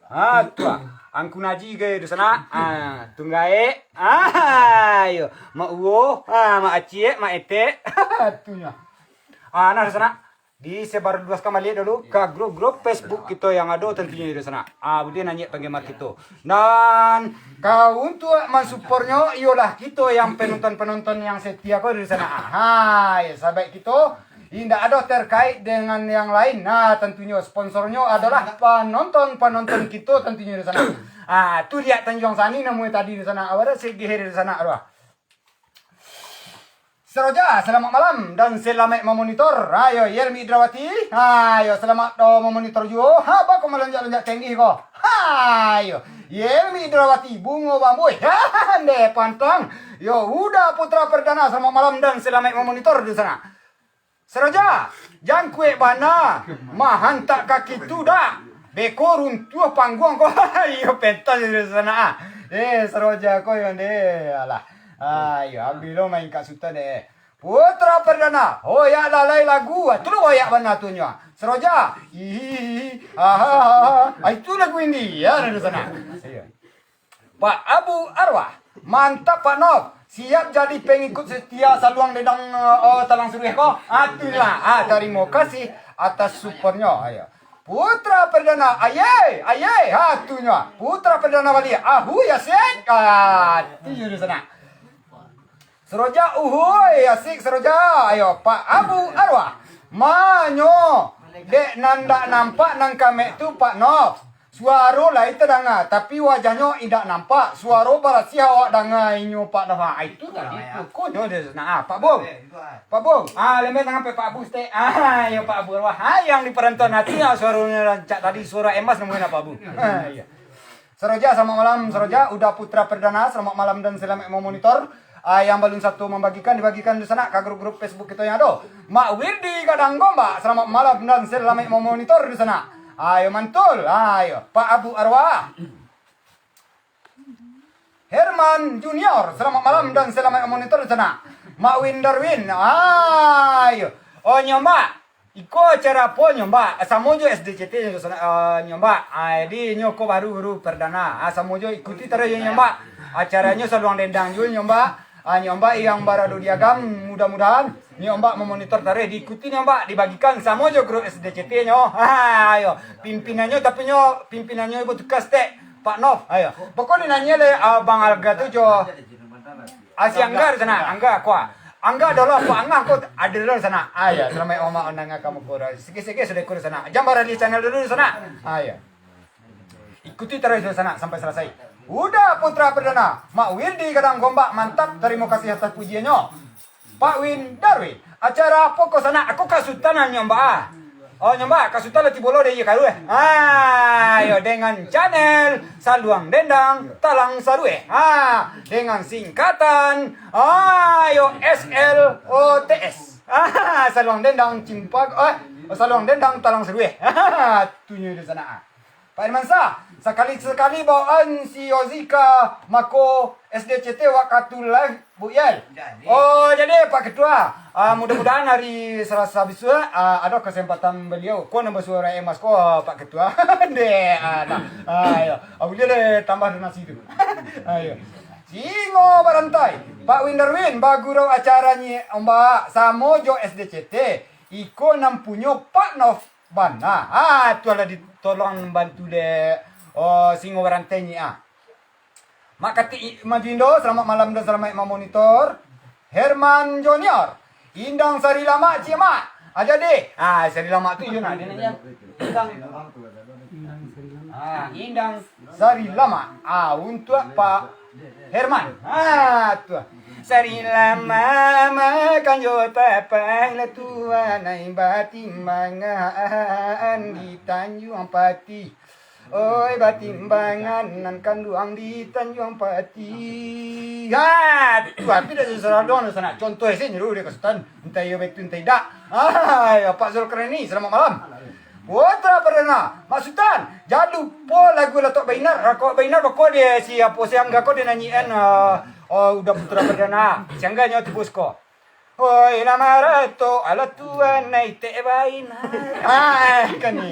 Ah, tuah. Angku Naji gai Dunsanak. Ah, tunggaek. Ah, yo. Mak Uwo, ah, Mak Aciek, Mak Etek. Tunyo. Ah, nah, Dunsanak. Disebarluaskan baliak dulu ka grup-grup Facebook kito yang ado tantunyo Dunsanak. Ah, buliah nanyek penggemar kito. Dan ka untuak mansupportnyo iyolah kito yang penonton-penonton yang setia ko Dunsanak. Ah, yo, sahabat kito. Indak ado terkait dengan yang lain. Nah, tantunyo sponsornyo adalah panonton-panonton kito tantunyo Dunsanak. Ah, tu liak Tanjuang Sani namonyo tadi Dunsanak. Awak ado segehe Dunsanak tu. Saroja, selamat malam dan selamat memonitor. Ayo, Yelmi Indrawati. Ayo, selamat do memonitor juo. Ha, bako malonjak-lonjak tinggi ko. Ayo, Yelmi Indrawati, bungo bambuih. Ha, ndeh pantang. Yo, Uda Putra Perdana, selamat malam dan selamat memonitor Dunsanak. Saroja, jangkuik bana, mahantak kaki tu dak? Beko runtuah pangguang ko. Iyo, pentas di Dunsanak ah. Eh, Saroja ko yo deh, alah. Ah, iyo, abih lo main Kak Sutan deh. Putra Perdana, hoyak lalai lagu. Ah, tu lo hoyak bana tu nyo. Saroja, hihihi, ahahaha. Ah, itu lagu India di Dunsanak. Iyo. Pak Abu Arwah, mantap Pak Nov, siap jadi pengikut setia Saluang Dendang, eh, Talang Suruih ko. Ah, tu lah. Ah, tarimo kasih atas supportnyo. Ayo. Putra Perdana, aye, aye, ha, tu nyo. Putra Perdana baliak, ahu, Yasin. Ah, tu je Dunsanak. Saroja, uhuy, asik Saroja. Ayo, Pak Abu Arwah. Manyo, dek nan dak nampak nan kamek tu, Pak Nov. Suaro lai tadanga, tapi wajahnyo indak nampak. Suaro barasiah awak danga inyo, Pak Nov. Ah, itu tadi, pokoknyo Dunsanak. Ah, Pak Bung. Pak Bung. Ah, lembek tangan pe Pak Bung, stek. Ah, yo, Pak Bung. Wah, ah, yang di perantauan hati, ah, suaronyo rancak tadi, suaro emas namonyo, Pak Bung. Ah, iyo. Saroja, selamat malam, Saroja. Uda Putra Perdana, selamat malam dan selamat memonitor. Ah, yang balun sato mambagikan, dibagikan Dunsanak ka grup-grup Facebook kito yang ado. Mak Wirdi Gadang Gombak, selamat malam dan selamat memonitor Dunsanak. Ayo mantul, ayo. Pak Abu Arwah. Herman Junior, selamat malam dan selamat memonitor Dunsanak. Mak Win Darwin, ayo. Oh, nyo, Mbak. Iko acara apo nyo, Mbak? Samo jo S D C T nyo, sana-, eh, nyo, Mbak. Ah, jadi nyo ko baru-baru perdana. Ah, samo jo ikuti taruih nyo, Mbak. Acaranyo Saluang Dendang juo nyo, Mbak. Ah, nyo, Mbak, yang barado di Agam, mudah-mudahan nyo, Mbak, memonitor taruih, diikuti nyo, Mbak, dibagikan samo jo grup S D C T nyo. Ah, ayo, pimpinannyo, tapi nyo, pimpinannyo batuka stek, Pak Nov. Ayo. Pokok dinanyo le, ah, Bang Alga tu jo. Ah, si Angga di sana, Angga, kuah. Angga adalah Pak Angah ko ada di sana. Ah, ya, selamat malam, Angga, kamu ko. Sikit-sikit sudah ko di sana. Jambar Ali Channel dulu di sana. Ah, ya. Ikuti terus di sana sampai selesai. Uda Putra Perdana, Mak Wirdi Gadang Gombak, mantap. Terima kasih atas pujiannya. Pak Win Darwin, acara apo ko sana? Aku Kak Sutan nyo, Mbak. Oh, nyo, Mbak, Kak Sutan lah tibo lo deh, iyo, karuah. Ah, yo, dengan channel Saluang Dendang Talang Sarueh. Ah, dengan singkatan, ah, yo, S L O T S. Ah, Saluang Dendang Cimpak, eh, Saluang Dendang Talang Sarueh. Ah, tu nyo di sana. Pak Hermansyah, sakali-sakali bawaan si Ozi ka mako S D C T wak ka tu live, Bu Yel. Jadi. Oh, jadi Pak Ketua, ah, mudah-mudahan hari Selasa besok, ah, ada kesempatan beliau. Ko nambah suara emas ko, Pak Ketua. Dek, ah, nah. Ah, ya. Ah, boleh deh tambah donasi tu. Ah, ya. Singo Barantai, Pak Windarwin, bagurau acara nyi ombak samo jo S D C T. Iko nan punyo Pak Nov. Bana. Ah, tu lah ditolong bantu dek, oh, Singo Barantai ni, ah. Mak Katik Majindo, selamat malam dan selamat memonitor. Herman Junior, Indang Sari Lamak, Cik Mak. Aja deh. Ah, Sari Lamak tu, yo nak, dia nak, ya. Indang. Indang Sari Lamak. Ah, Indang Sari Lamak. Ah, untuak Pak Herman. Ah, tu. Sari Lamak makan jo tapai lah tuan ai batimbangan di Tanjuang Pati. Oi, batimbangan nan kanduang di Tanjuang Pati. Ha, tu tapi dak salah doang tu sanak. Contoh esen dulu dia ka Sutan. Entah iyo betul entah idak. Hai, Pak Zulkarnaini, selamat malam. Putra Perdana, Mak Sutan, jan lupo lagu Latok Bainar, Rakok Bainar, bako dia si apo si angga ko dia nanyian, ah, oh, udah Putra Perdana, si angga nyo tibus ko. Hoi, nama Ratok, alah tuan, naitek bainar. Ah, kan ni.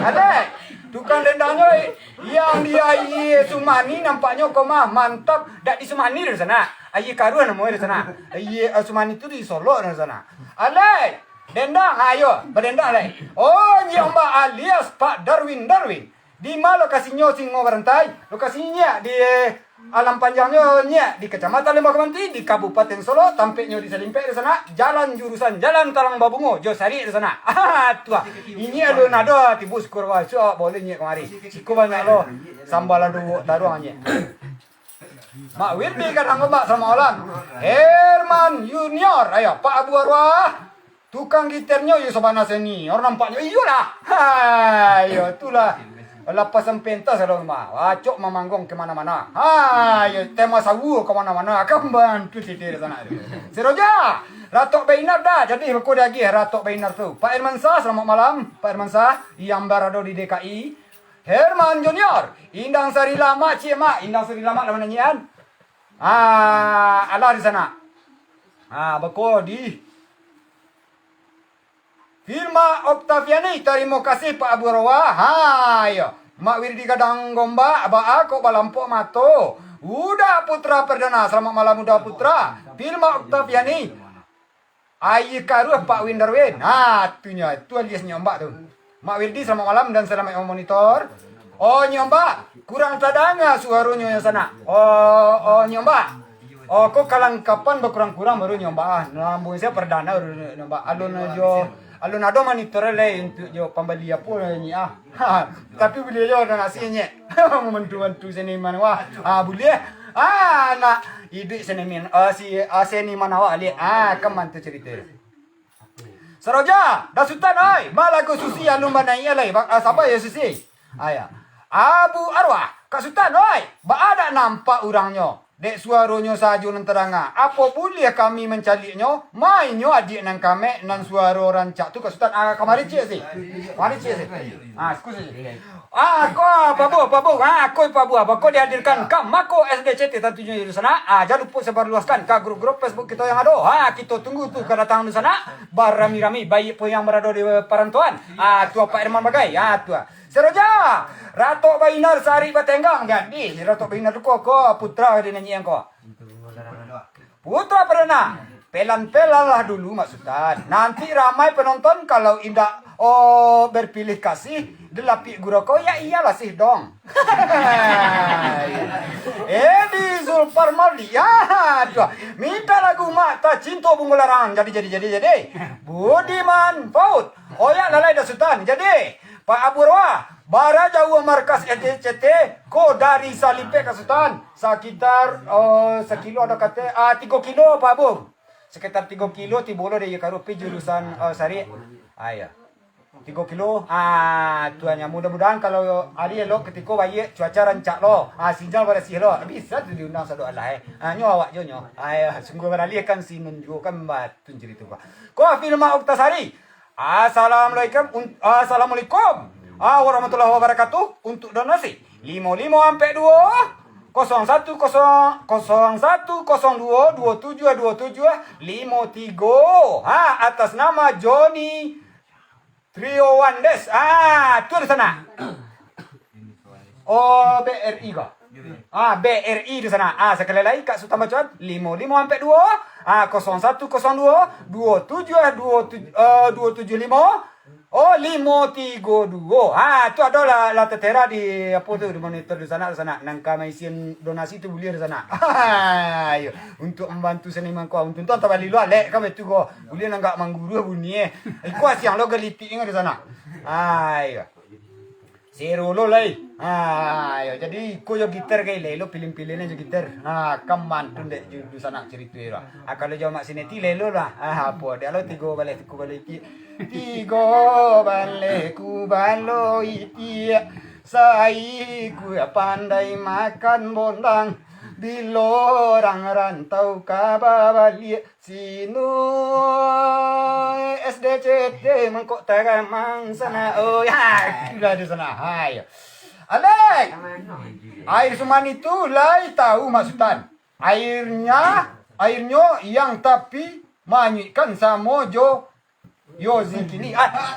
Alek, tukang dendangnyo, yang di aia Sumani nampaknyo ko mah mantap, dak di Sumani dari sana. Aia Karuah namonyo dari sana. Aia, ah, Sumani tu di Solok dari sana. Alek, Dendang, ayo, badendang lai. Oh, Nyiak Ombak alias Pak Darwin Darwin. Di ma lokasinyo Singo Barantai? Lokasinyo nyiak di Alam Panjangnyo nyiak di Kacamatan Lembah Kamanti, di Kabupaten Solok, tampeknyo di Salimpek di sana, jalan jurusan Jalan Talang Babungo, jo sariak di sana. Ah, tu ah. Inyiak alun ado tibo syukur wa, suak boleh nyiak kamari. Siko banyak lo, sambal ado taruang nyiak. Mak Wildi Gadang Ombak, selamat malam. Herman Junior, ayo, Pak Abu Arwah. Tukang gitarnyo iyo sabana senior nampaknyo. Iyolah. Ha, iyo, itulah. Lapasan pentas kalau rumah. Acok mamanggong ke mana-mana. Ha, iyo, tema sawu ke mana-mana. Akan bantu siti di sana tu. Si Roja, Ratok Bainar dah. Jadi, bako diagih Ratok Bainar tu. Pak Hermansyah, selamat malam. Pak Hermansyah, yang barado di D K I. Herman Junior, Indang Sari Lamak, ciek mak. Indang Sari Lamak lah mananyian. Ah, alah di sana. Ah, bako di Filma Oktaviani, tarimo kasih Pak Abu Rawa. Ha, iyo. Mak Wirdi Gadang Gombak, baa kok balampok mato. Uda Putra Perdana, selamat malam Uda Putra. Filma Oktaviani. Aia Karuah Pak Win Darwin. Ha, tu nyo, tu alias Nyombak tu. Mak Wirdi, selamat malam dan selamat memonitor. Oh, Nyombak, kurang tadanga suaronyo yang sanak. Oh, oh, Nyombak. Oh, ko kalangkapan bakurang-kurang baru Nyombak ah. Nambung sia perdana baru Nyombak. Alun jo, alun ado monitor lai untuak jo pambali apo ni ah. Ha, tapi buliah jo ado nasi nyek. Membantu-bantu seniman wah. Ah, buliah. Ah, nak iduik seniman, ah, si, ah, seniman awak liek. Ah, kan mantu cerita. Saroja, dah Sutan oi. Ma lagu Susi alun banaik lai. Ba-, ah, saba yo Susi? Ah, ya. Abu Arwah, Kak Sutan oi. Baa dak nampak urangnyo? Dek suaronyo sajo nan tadanga, apo buliah kami mancaliaknyo? Mainyo adiak nan kamek, nan suaro rancak tu, Kak Sutan. Ah, kamari ciek si. Kamari ciek si. Ah, excuse si. Ah, ko, ah, Pak Bu, Pak Bu. Ah, ko, Pak Bu, bako dihadirkan ka Mako S D C T tantunyo di sana. Ah, jan lupo sebarluaskan ka grup-grup Facebook kito yang ado. Ah, kito tunggu tu kadatangan di sana. Barami-rami, baiak pun yang barado di parantauan. Ah, tu Pak Herman bagai. Ah, tu. Saroja, Ratok Bainar sarik batenggang. Jadi, Ratok Bainar tu ko, ko putra di nanyang ko. Putra Perdana, pelan-pelanlah dulu Mak Sutan. Nanti ramai penonton kalau indak, oh, berpilih kasih, dilapik gurau kau, ya iyalah sih dong. Edi Zulparmaldi, ya, tuh. Minta lagu Mak Tacinto Bungo Larang. Jadi, jadi, jadi, jadi. Budiman Paut. Oh ya, lalai dah Sutan. Jadi, Pak Abu Roa, bara jauah markas S D C T ko dari Salimpek ka Sutan? Sakitar, eh, sakilo ado kate, ah, tigo kilo, Pak Abu. Sekitar tigo kilo, tibo lo dari Karupi jurusan, eh, Sarik. Ah, iya. Tigo kilo. Ah, tuannya. Mudah-mudahan kalau ari elok ketiko baiak, cuaca rancak lo. Ah, sinyal barasih lo. Bisa tu diundang sado alah, eh. Ah, nyo awak jo nyo. Ah, iya. Sungguh baralih kan si Nun juo kan batun cerita ko. Ko Filma Oktasari. Assalamualaikum, un-, assalamualaikum, ah, warahmatullahi wabarakatuh. Untuk donasi, limo limo ampek duo, kosong satu kosong, kosong satu kosong duo, duo tujuh duo tujuh limo tigo. Ha, atas nama Joni Trio One Dash. Ah, tu di sana. Oh, B R I ko? Ah, B R I di sana. Ah, sakali lai, Kak Sutan bacoan, limo limo ampek duo, ah, kosong satu kosong duo, duo tujuh duo tujuh, eh, duo tujuh limo, oh, limo tigo duo. Ah, tu ado lah, lah tatera di, apo tu, di monitor di sana, di sana. Nan ka maisian donasi tu buliah di sana. Ayo, untuk mambantu seniman ko, untuang tu tabali lo alek ka betu ko. Buliah nan agak mangguruah bunyi, eh. Iko asiang lo galitik ingat di sana. Ayo. Sero lo lai. Ha, yo, jadi iko jo gitar kai, lelo pilih-pilihnya jo gitar. Ha, kan mantun dek ju-, dunsanak carito yo lah. Ha, kalau jo Mak Sineti lelo lah. Ha, apo, dek lo tigo baleh ku balo itiak. Tigo baleh ku balo itiak. Saiku pandai makan bondang. Bilo urang rantau ka babaliak. Sino S D C T mangkok taramang sana. Oh, ya, itulah di sana. Hai. Alek. Air suman itu lai tahu Mak Sutan. Airnya, airnyo yang tapi manyuikkan samo jo yo zikini. Ah.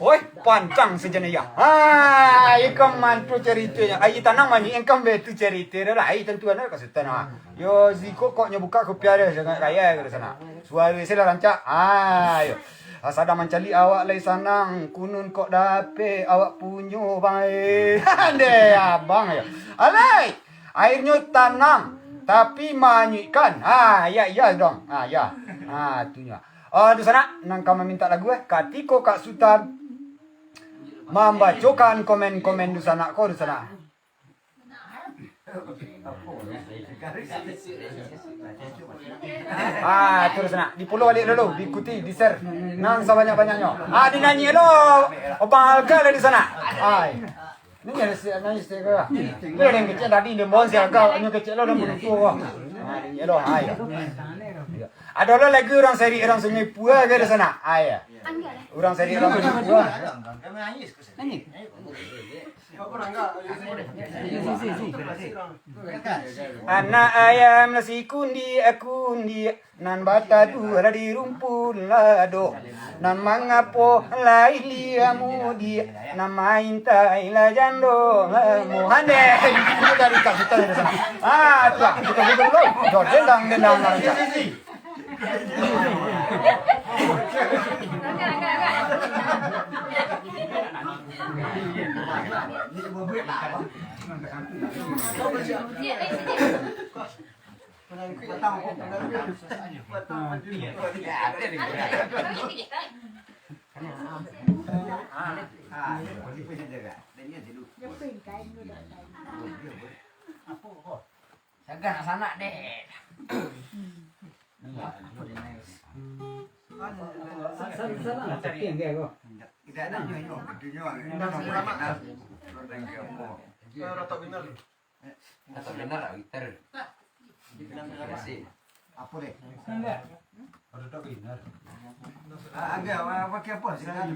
Oi, pantang sajo nyo. Ha, iko mantun caritonyo. Ai tanang manyuik kan betu carito dah lah. Ai tantu ado ka Sutan ha. Yo ziko kok nyo buka kopi ado sangat kaya ka sana. Suara sila rancak. Ha, yo. Ah, sadang mancaliak awak lai sanang, kunun kok dapek awak punyo bang eh. Ande abang yo. Alai, airnyo tanang tapi manyuikkan. Ha, ya ya dong. Ha, ya. Ha, tunyo. Oh, dunsanak, nan ka mamintak lagu eh. Katiko Kak Sutan mambacokan komen-komen dunsanak ko, dunsanak. Ah, tu dunsanak. Di-follow baliak dulu, diikuti, di-share. Nan sabanyak-banyaknyo. Ah, dinanyi lo. Obang Alga lah di sana. Ai. Ni ada si, ada si ke? Ni ada yang kecil tadi, dia mohon si Alga, yang kecil lo, dah bunuh tu. Ah, ni lo, ai. Ado lo lagu urang Sarik, urang Sungai Pua ke di sana? Ai. Urang Sarik, urang Sungai Pua. Anak ayam lah sikundiak-kundiak, nan bataduah lah di rumpun lado, nan mangapo lai lia mudiak, nan maintai lah jando. Muhan deh, itu dari Kak Sutan di sana. Ah, tu lah, kita duduk dulu. Dor, dendang, dendang, dendang. Sagan nak sanak deh. Rotok biner lah, gitar. Apo deh? Rotok biner. Ah, agak, apa, apa, apa, silakan.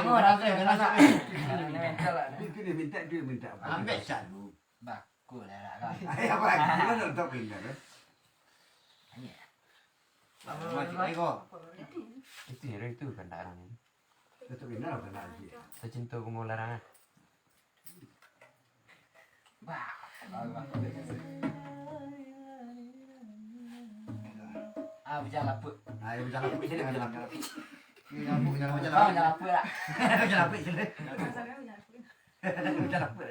Oh, rasa kan anak. Itu dia minta, dia minta apa? Ambil satu. Baku lah, lah, kan. Ayah, apa? Gimana untuk pindah, kan? Apa, Mak? Cik Eko. Itu ya, itu kan tak orang ni. Tetap pindah apa nak lagi? Tercinta aku mau larangan. Bah. Ah, bujang laput. Ah, ya, bujang laput. Sini bujang laput. Bujang laput, bujang laput. Ah, bujang laput lah. Bujang laput, sini. Bujang laput.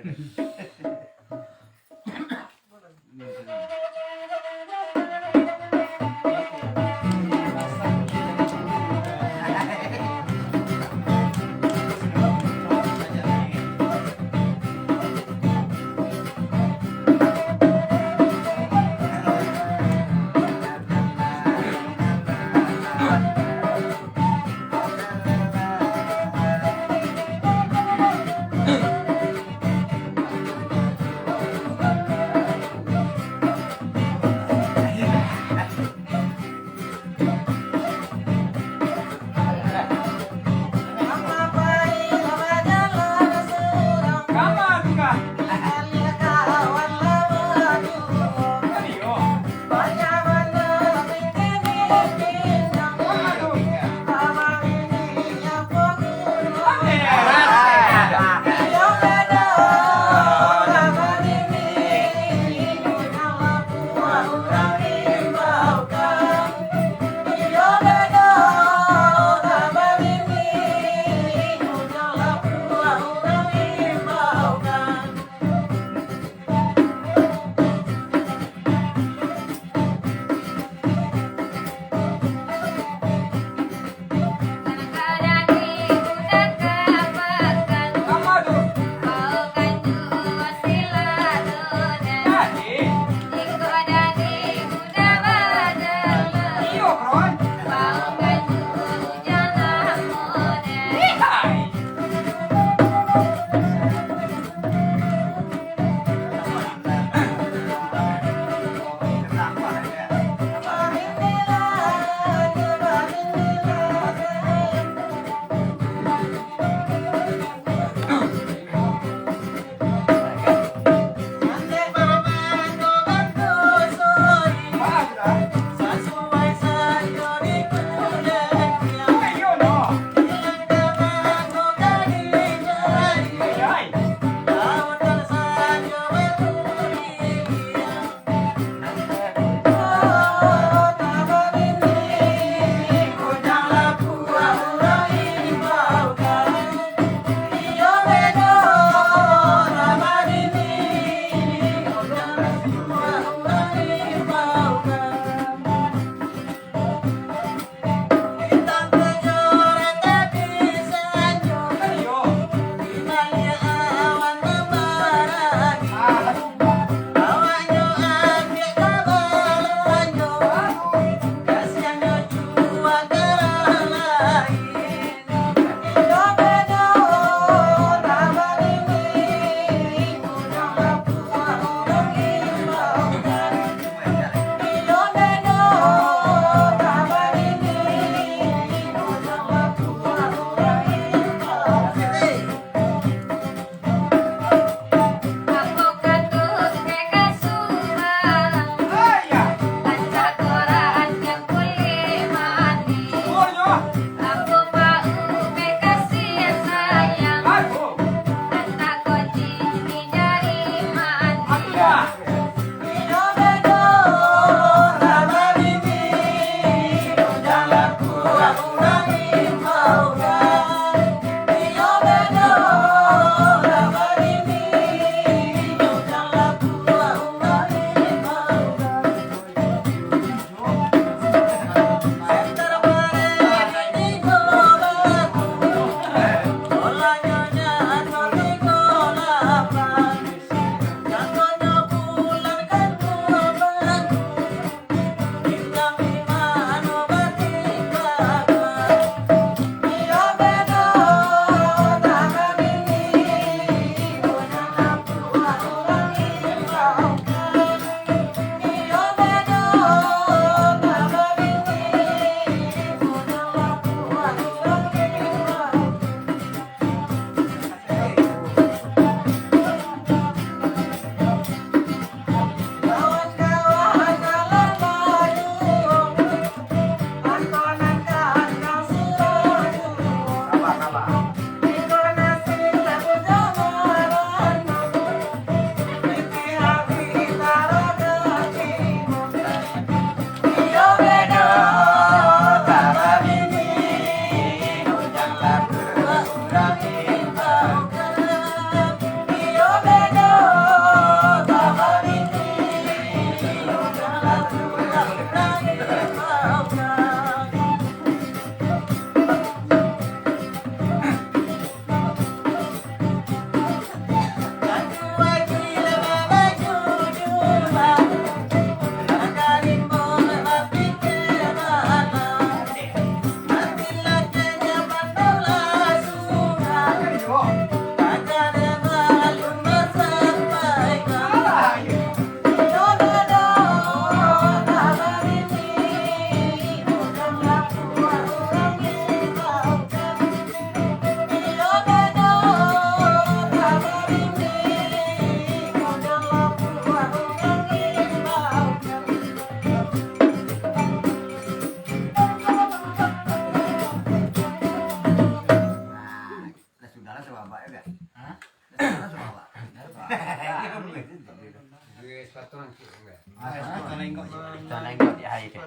Duit sapatang cik. Sapatang lenggok. Sapatang lenggok di hari tu.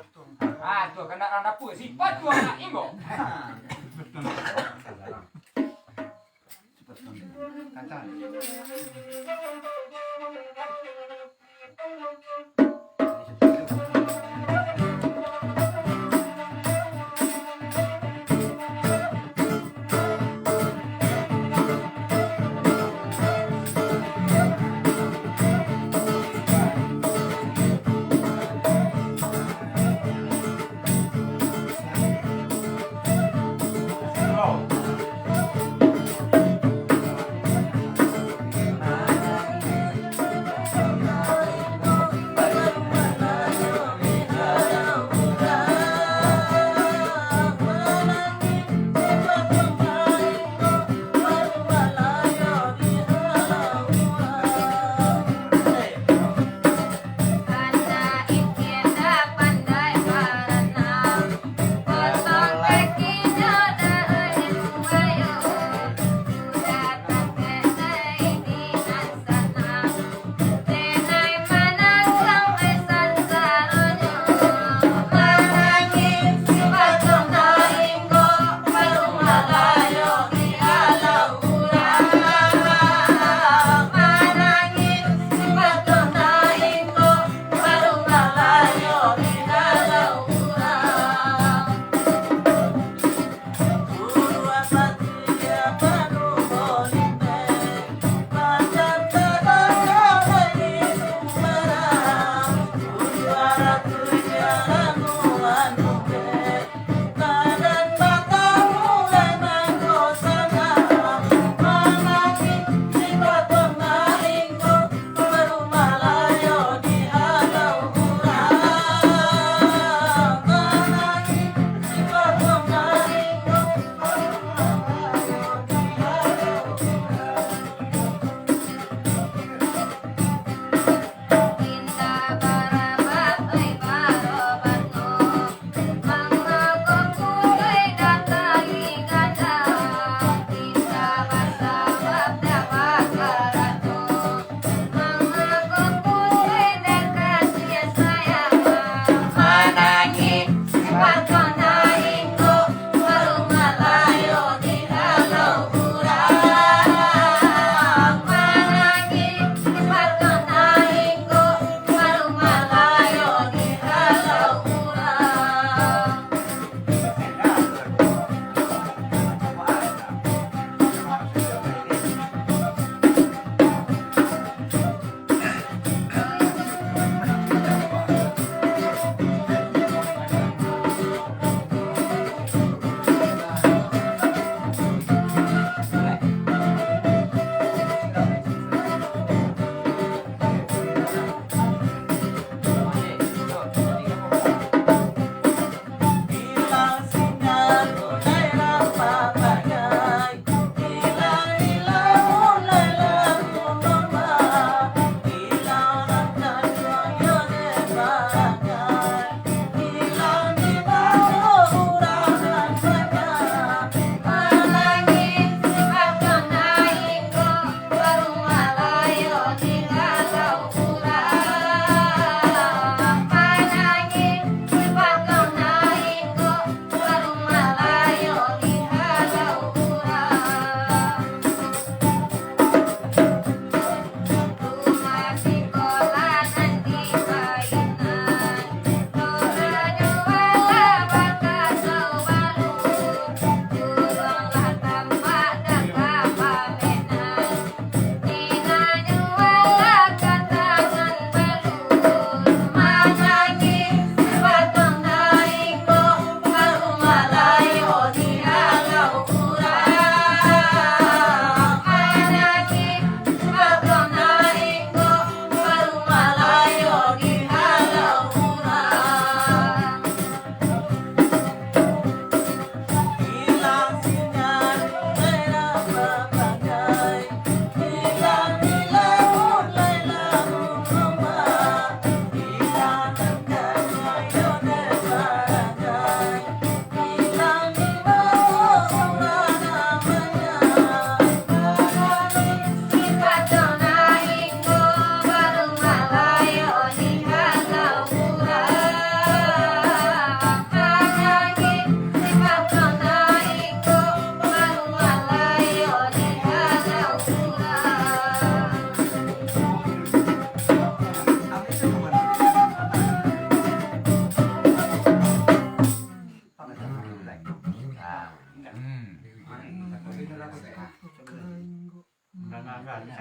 Ah, tu kena orang dapur. Sipat tu anak inggok. Kacang.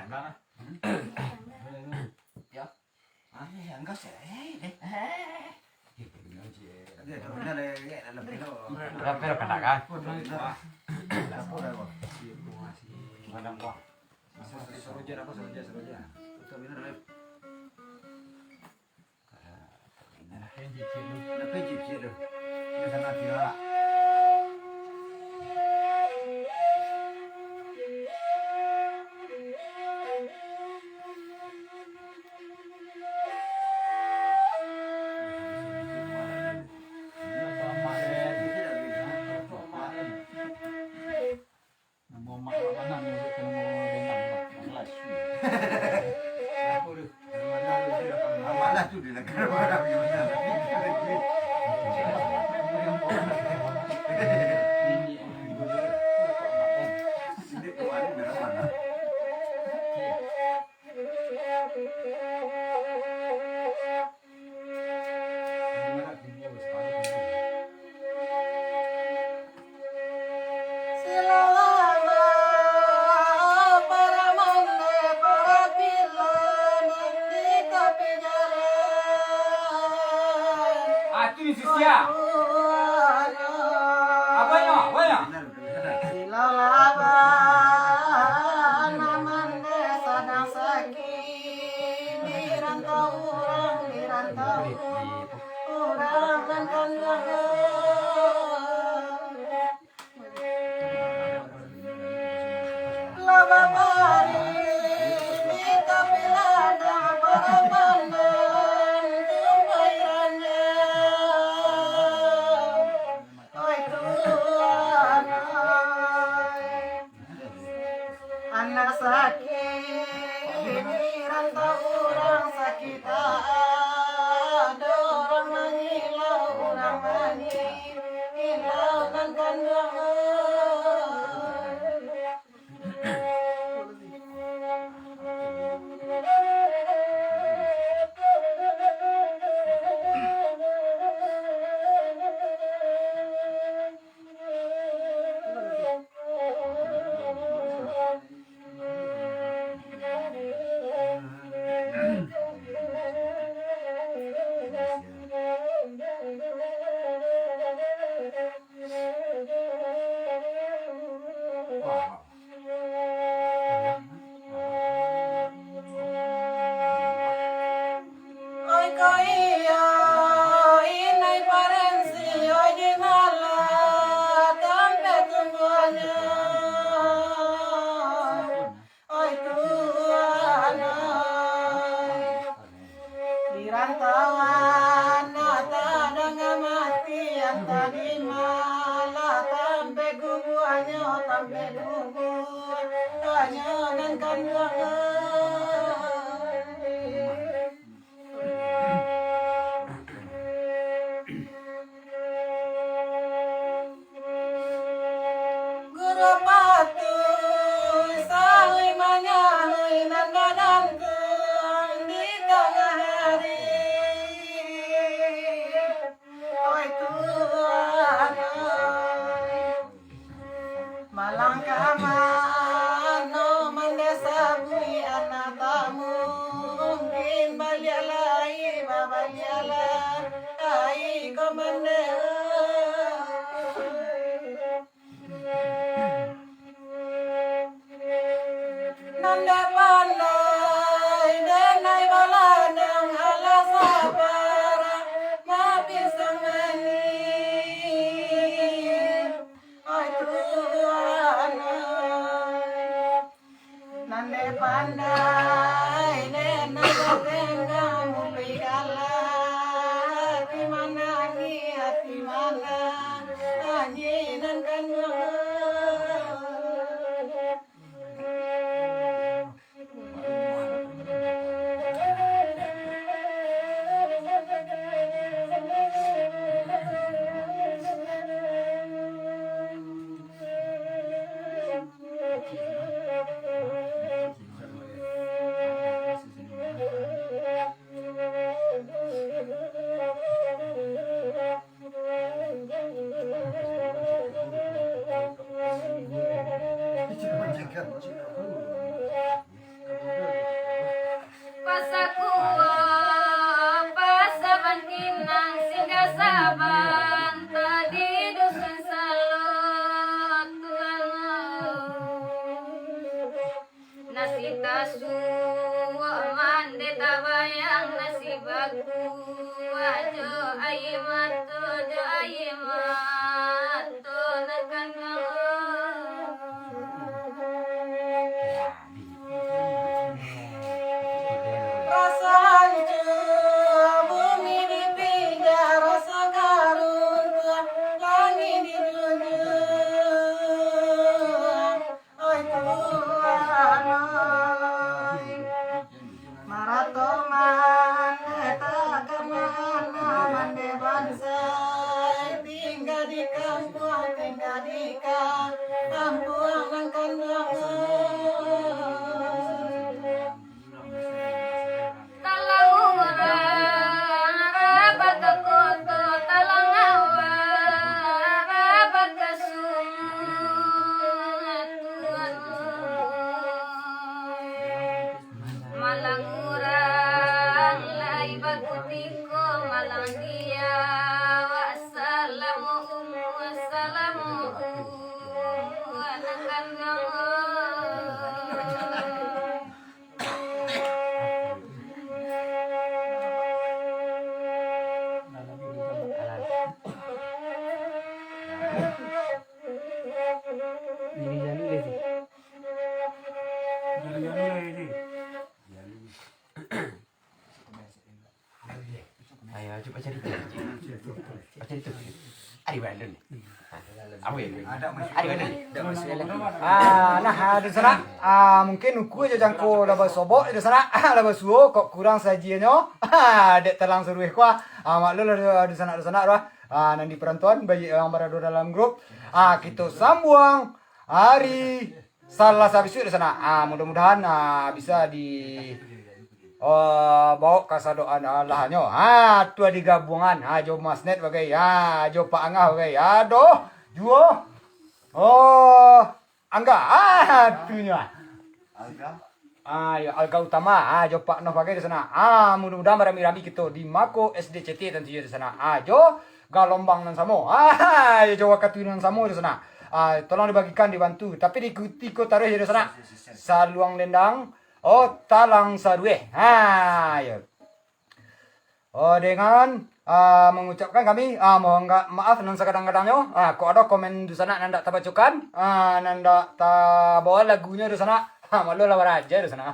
Yo. Ah, yo, angkas yo. Eh, eh. Dia dah benar, dia dah benar, dia dah benar. Dah benar, kan? Dah benar. Dah benar. Mana, Bang? Saroja, apa, saroja, saroja. Tutup benar, dah. Kenapa cicit tu? Kenapa cicit tu? Dia sangat tidak. Namo mak mak mana nyo buek ka namo dendam tu? Alah, su. Siapa tu? Dari mana tu? Dari mana tu dia nak kena marah? Ini yang boleh. Ini tu mana, dari mana? Silalah para mande, para pilo nan di tapi jalan. Ah, tu ni si Sia. Apa nyo? Apa nyo? Silalah bana mande sadang sakik, di rantau urang, di rantau urang nan kanduang. Lah babari di tapi ladang, parapanan tumpai ranjang. Oi Tuhan, oi. Anak sakik di rantau urang sakik, tak ado urang mangilau, urang mangilau nan kanduang. Oi ko iyo, inai parensi, oi di malah tampek tumbuahnyo. Oi Tuhan, oi. Di rantauan nak tadanga mati, antah di malah tampek kubuahnyo, tampek kubuahnyo nan kanduang. Guru patuih sawi manyawi nan badantuang di tangah ari. Oi Tuhan, oi. Malangkah mano mande sabuik anak, tak mungkin baliak lai, babaliak lai ko mande. Nan dek pandai, denai baladang, alah sabar, mapisang manih. Oi Tuhan, oi. Nan dek pandai, dek nan batenggang, mupik galak, ati manangi, ati manangi, nan kanduang. Sakuo pasaban kinang singgah saban tadi dusun salok tuan. Nasi tasuo mande tabayang nasi bakuah jo aia mato jo aia mato nan kanduang. Rasa hancua bumi dipinjah, rasa karuntuah langik dijunjuang. Oi Tuhan, oi. Marato mande takana mande bansa, tingga di kampuang, tingga di kampuang nan kanduang. Talang urang, rabat ka koto, talang awak, rabat ka sungai, Tuhan. Malang urang lai bakutiko, malang diawak salamo umua, salamo umua nan kanduang. Ayo, cuba cerita. Baca itu. Ari Balun. Apa ya? Ari Balun. Ah, nah, ah, di sana, ah, mungkin uku aja jangko lah basobok, di sana, ah, lah basuo, kok kurang sajianyo, ah, dek talang sarueh ko, ah, maklum lah, di sana, di sana, ah, nan di perantauan, bagi yang berada dalam grup, ah, kita sambuang hari Salasa bisuak di sana. Ah, mudah-mudahan, ah, bisa di, ah, bawa kasadoan, ah, lahanyo. Ah, tu digabuangan, ah, jo Masnet bagai, ah, jo Pak Angah bagai, ah, doh, juo, oh, Angga, ah, tu nyo. Ah, yo, Alga Utama, ah, jo Pak Noh bagai di sana. Ah, mudah-mudahan barami-rami kito di Mako S D C T tantu di sana. Ah, jo galombang nan samo. Ah, yo, jo wakatu nan samo di sana. Ah, tolong dibagikan, dibantu. Tapi diikuti ko taruih di sana. Saluang dendang, oh, talang sarueh. Ah, yo. Oh, dengan, ah, mengucapkan kami, ah, mohon ga-, maaf nan sakadang-kadangnyo. Ah, kok ado komen di sana nan dak tabacokan, ah, nan dak tabawa lagunyo di sana. Ah, malu lah baraja di sana.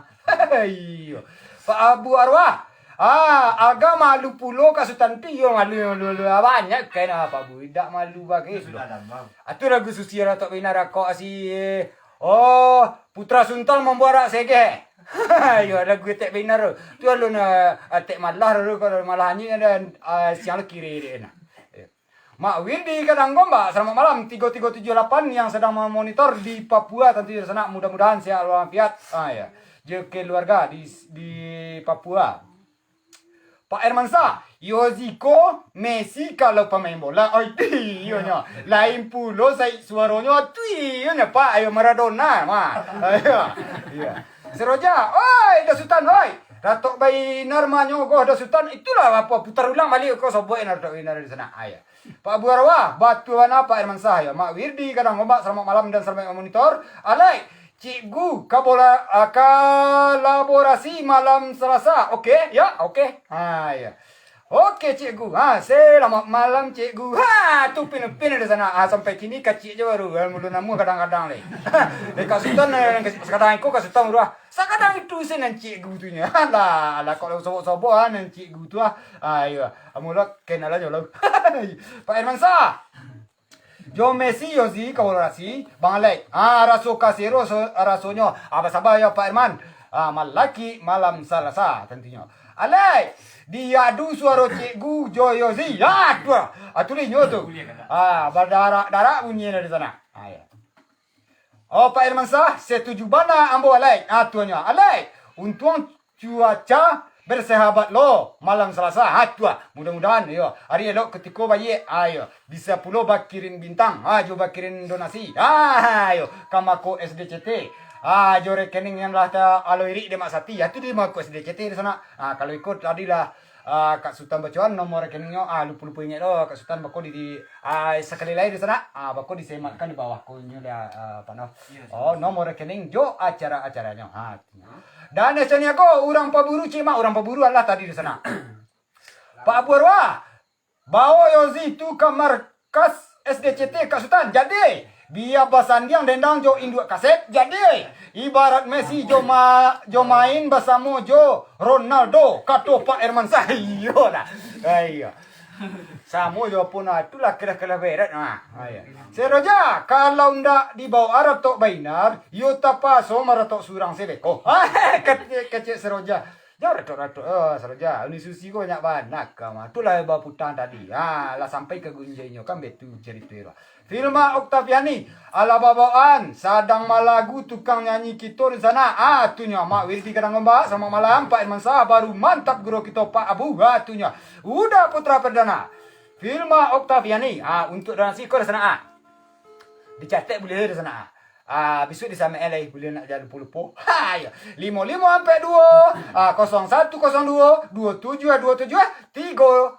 Iyo. Pak Abu Arwah. Ah, agak malu pulo Kak Sutan tu, iyo malu, malu, malu. Ah, banyak kain apa, Bu? Dak malu bagai sudah. Ah, tu lagu Susi Ratok Bina Rakok si, eh, oh, Putra Suntal Mambuarak Segeh. Iyo, lagu Etek Bainar tu. Tu alun, ah, Etek malah tu, kalau malah anjing ada, ah, siang lo kiri dek nah. Mak Wildi Kadang Gombak, selamat malam. Tiga tiga tujuh lapan yang sedang memonitor di Papua, tentu di sana. Mudah-mudahan sehat walafiat. Ah, ya. Je keluarga di, di Papua. Pak Hermansyah, Yoshiko, Messi kalau pemain bola, oi, tu iyo nyo. Lain pulo Said suaronyo, tu iyo nyo, Pak, ayo Maradona, mah. Ayo. Iya. Seroja, oi, Da Sutan, oi. Datuk Bainar manyogoh Da Sutan, itulah apa, putar ulang balik ko sobokan Datuk Bainar di sana. Ayo. Pak Buarawa, batua bana Pak Hermansyah, yo. Mak Wirdi, Kadang Gombak, selamat malam dan selamat memonitor. Alai, Cikgu, kabola-, ah, kolaborasi malam Selasa. Oke, ya, oke. Ha, ya. Oke, Cikgu. Ha, selamat malam, Cikgu. Ha, tu pin-pin di sana. Ha, sampai kini kacik je baru. Ha, mulu namu kadang-kadang lai. Dek Kak Sutan, eh, sakadang iko Kak Sutan baru, ah. Sakadang itu se nan Cikgu tu nyo. Alah, alah, kok sobok-sobok, ah, nan Cikgu tu, ah. Ha, iyo. Amulah, kenalan jo lah. Pak Hermansyah. Jo Messi, Yozi, kolaborasi, Bang Alek. Ah, raso kasiro, so-, rasonyo. Ah, basaba yo, Pak Herman. Ah, malaki malam Salasa, tentunyo. Alek, diadu suaro cikgu jo Yozi. Ah, tu lah. Ah, tu linyo tu. Ah, badarak-darak bunyi dari sana. Ah, ya. Oh, Pak Hermansyah, setuju bana ambo, Alek. Ah, tuanyo. Alek, untuang cuaca bersahabat lo malam Salasa. Ha, tu lah. Mudah-mudahan, yo, hari elok ketiko baiak. Ha, yo, bisa pulo bakirim bintang. Ha, jo bakirim donasi. Ha, yo, ka Mako S D C T. Ah, jo rekening yang lah ta-, alo irik dek Mak Sati, ya tu di mako S D C T di sanak. Ah, kalau iko tadi lah, ah, Kak Sutan bacoan nomor rekeningnyo, ah, lupo-lupo ingek doh, Kak Sutan bako di, di, ah, sakali lai di sanak, ah, bako disemakkan di bawah ko nyo dah, ah, Pak Nov. Iyo, Oh, nomor rekening jo acara-acaranyo. Ha, tu nyo. Dan Desa Niago, urang paburu cik mak, urang paburu alah tadi di sanak. Pak Abu Arwah, bao yo Zi tu ka markas S D C T Kak Sutan. Jadi, bia basandiang dendang jo induak kasep. Jadi, ibarat Messi jo ma-, jo main basamo jo Ronaldo, kato Pak Hermansyah. Iyolah. Iyo. Samo jo pun, ah, itulah kelah-kelah beret, ah. Ah, iyo. Seroja, kalau ndak dibao aratok bainar, yo tapaso maratok surang sebeko. Kecek, kecek Seroja. Jan ratok-ratok, oh, Seroja. Uni Susi ko banyak bana ka mah. Itulah baputang tadi. Ha, lah sampai ka gunjai nyo kan betu carito lah. Filma Oktaviani, alah babawaan, sadang malagu tukang nyanyi kito di sanak. Ah, tu nyo Mak Wildi Kadang Gombak, selamat malam Pak Hermansyah, baru mantap guru kito Pak Abu. Ah, tu nyo. Uda Putra Perdana. Filma Oktaviani. Ah, untuk donasi ko di sanak ah. Dicatek buliah di sanak ah. Ah, bisuak disamek lai, buliah nak jan lupo-lupo. Ha, yo. Limo limo ampek duo, ah, kosong satu kosong duo, duo tujuah duo tujuah, tigo,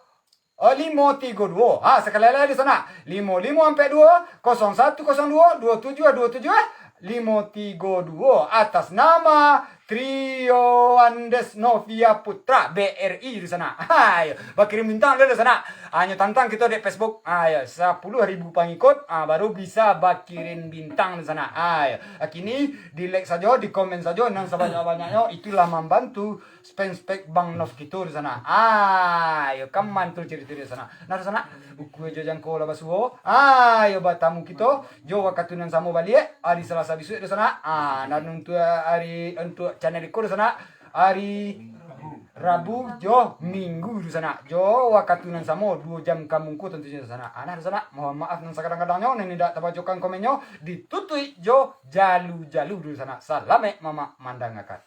oh, limo tigo duo. Ha, sakali lai di sanak. Limo limo ampek duo, kosong satu kosong duo, duo tujuah duo tujuah, limo tigo duo. Atas nama Trio Andes Novia Putra, B R I di sanak. Ha, yo. Bakirim bintang dulu di sanak. Hanyo tantang kito dek Facebook. Ha, yo. Sapuluah ribu pangikut, ha, baru bisa bakirim bintang di sanak. Ha, yo. Kini di-like sajo, di-komen sajo, nan sabanyak-banyaknyo, itulah mambantu fanspage Bang Nov kito di sanak. Ha, yo. Kan mantul carito di sanak. Nah, di sanak. Buku jo jangko lah basuo. Ha, yo. Batamu kito. Jo wakatu nan samo baliak, hari Salasa bisuak di sanak. Ah, nan untuk hari, untuk channel iko di sanak, hari Rabu jo Minggu di sanak. Jo wakatu nan samo, duo jam ka mungko tantunyo di sanak. Ah, nah di sanak, mohon maaf nan sakadang-kadangnyo, nan indak tabacokan komennyo, ditutuik jo jalu-jalu di sanak. Salamaik mamak mandangakan.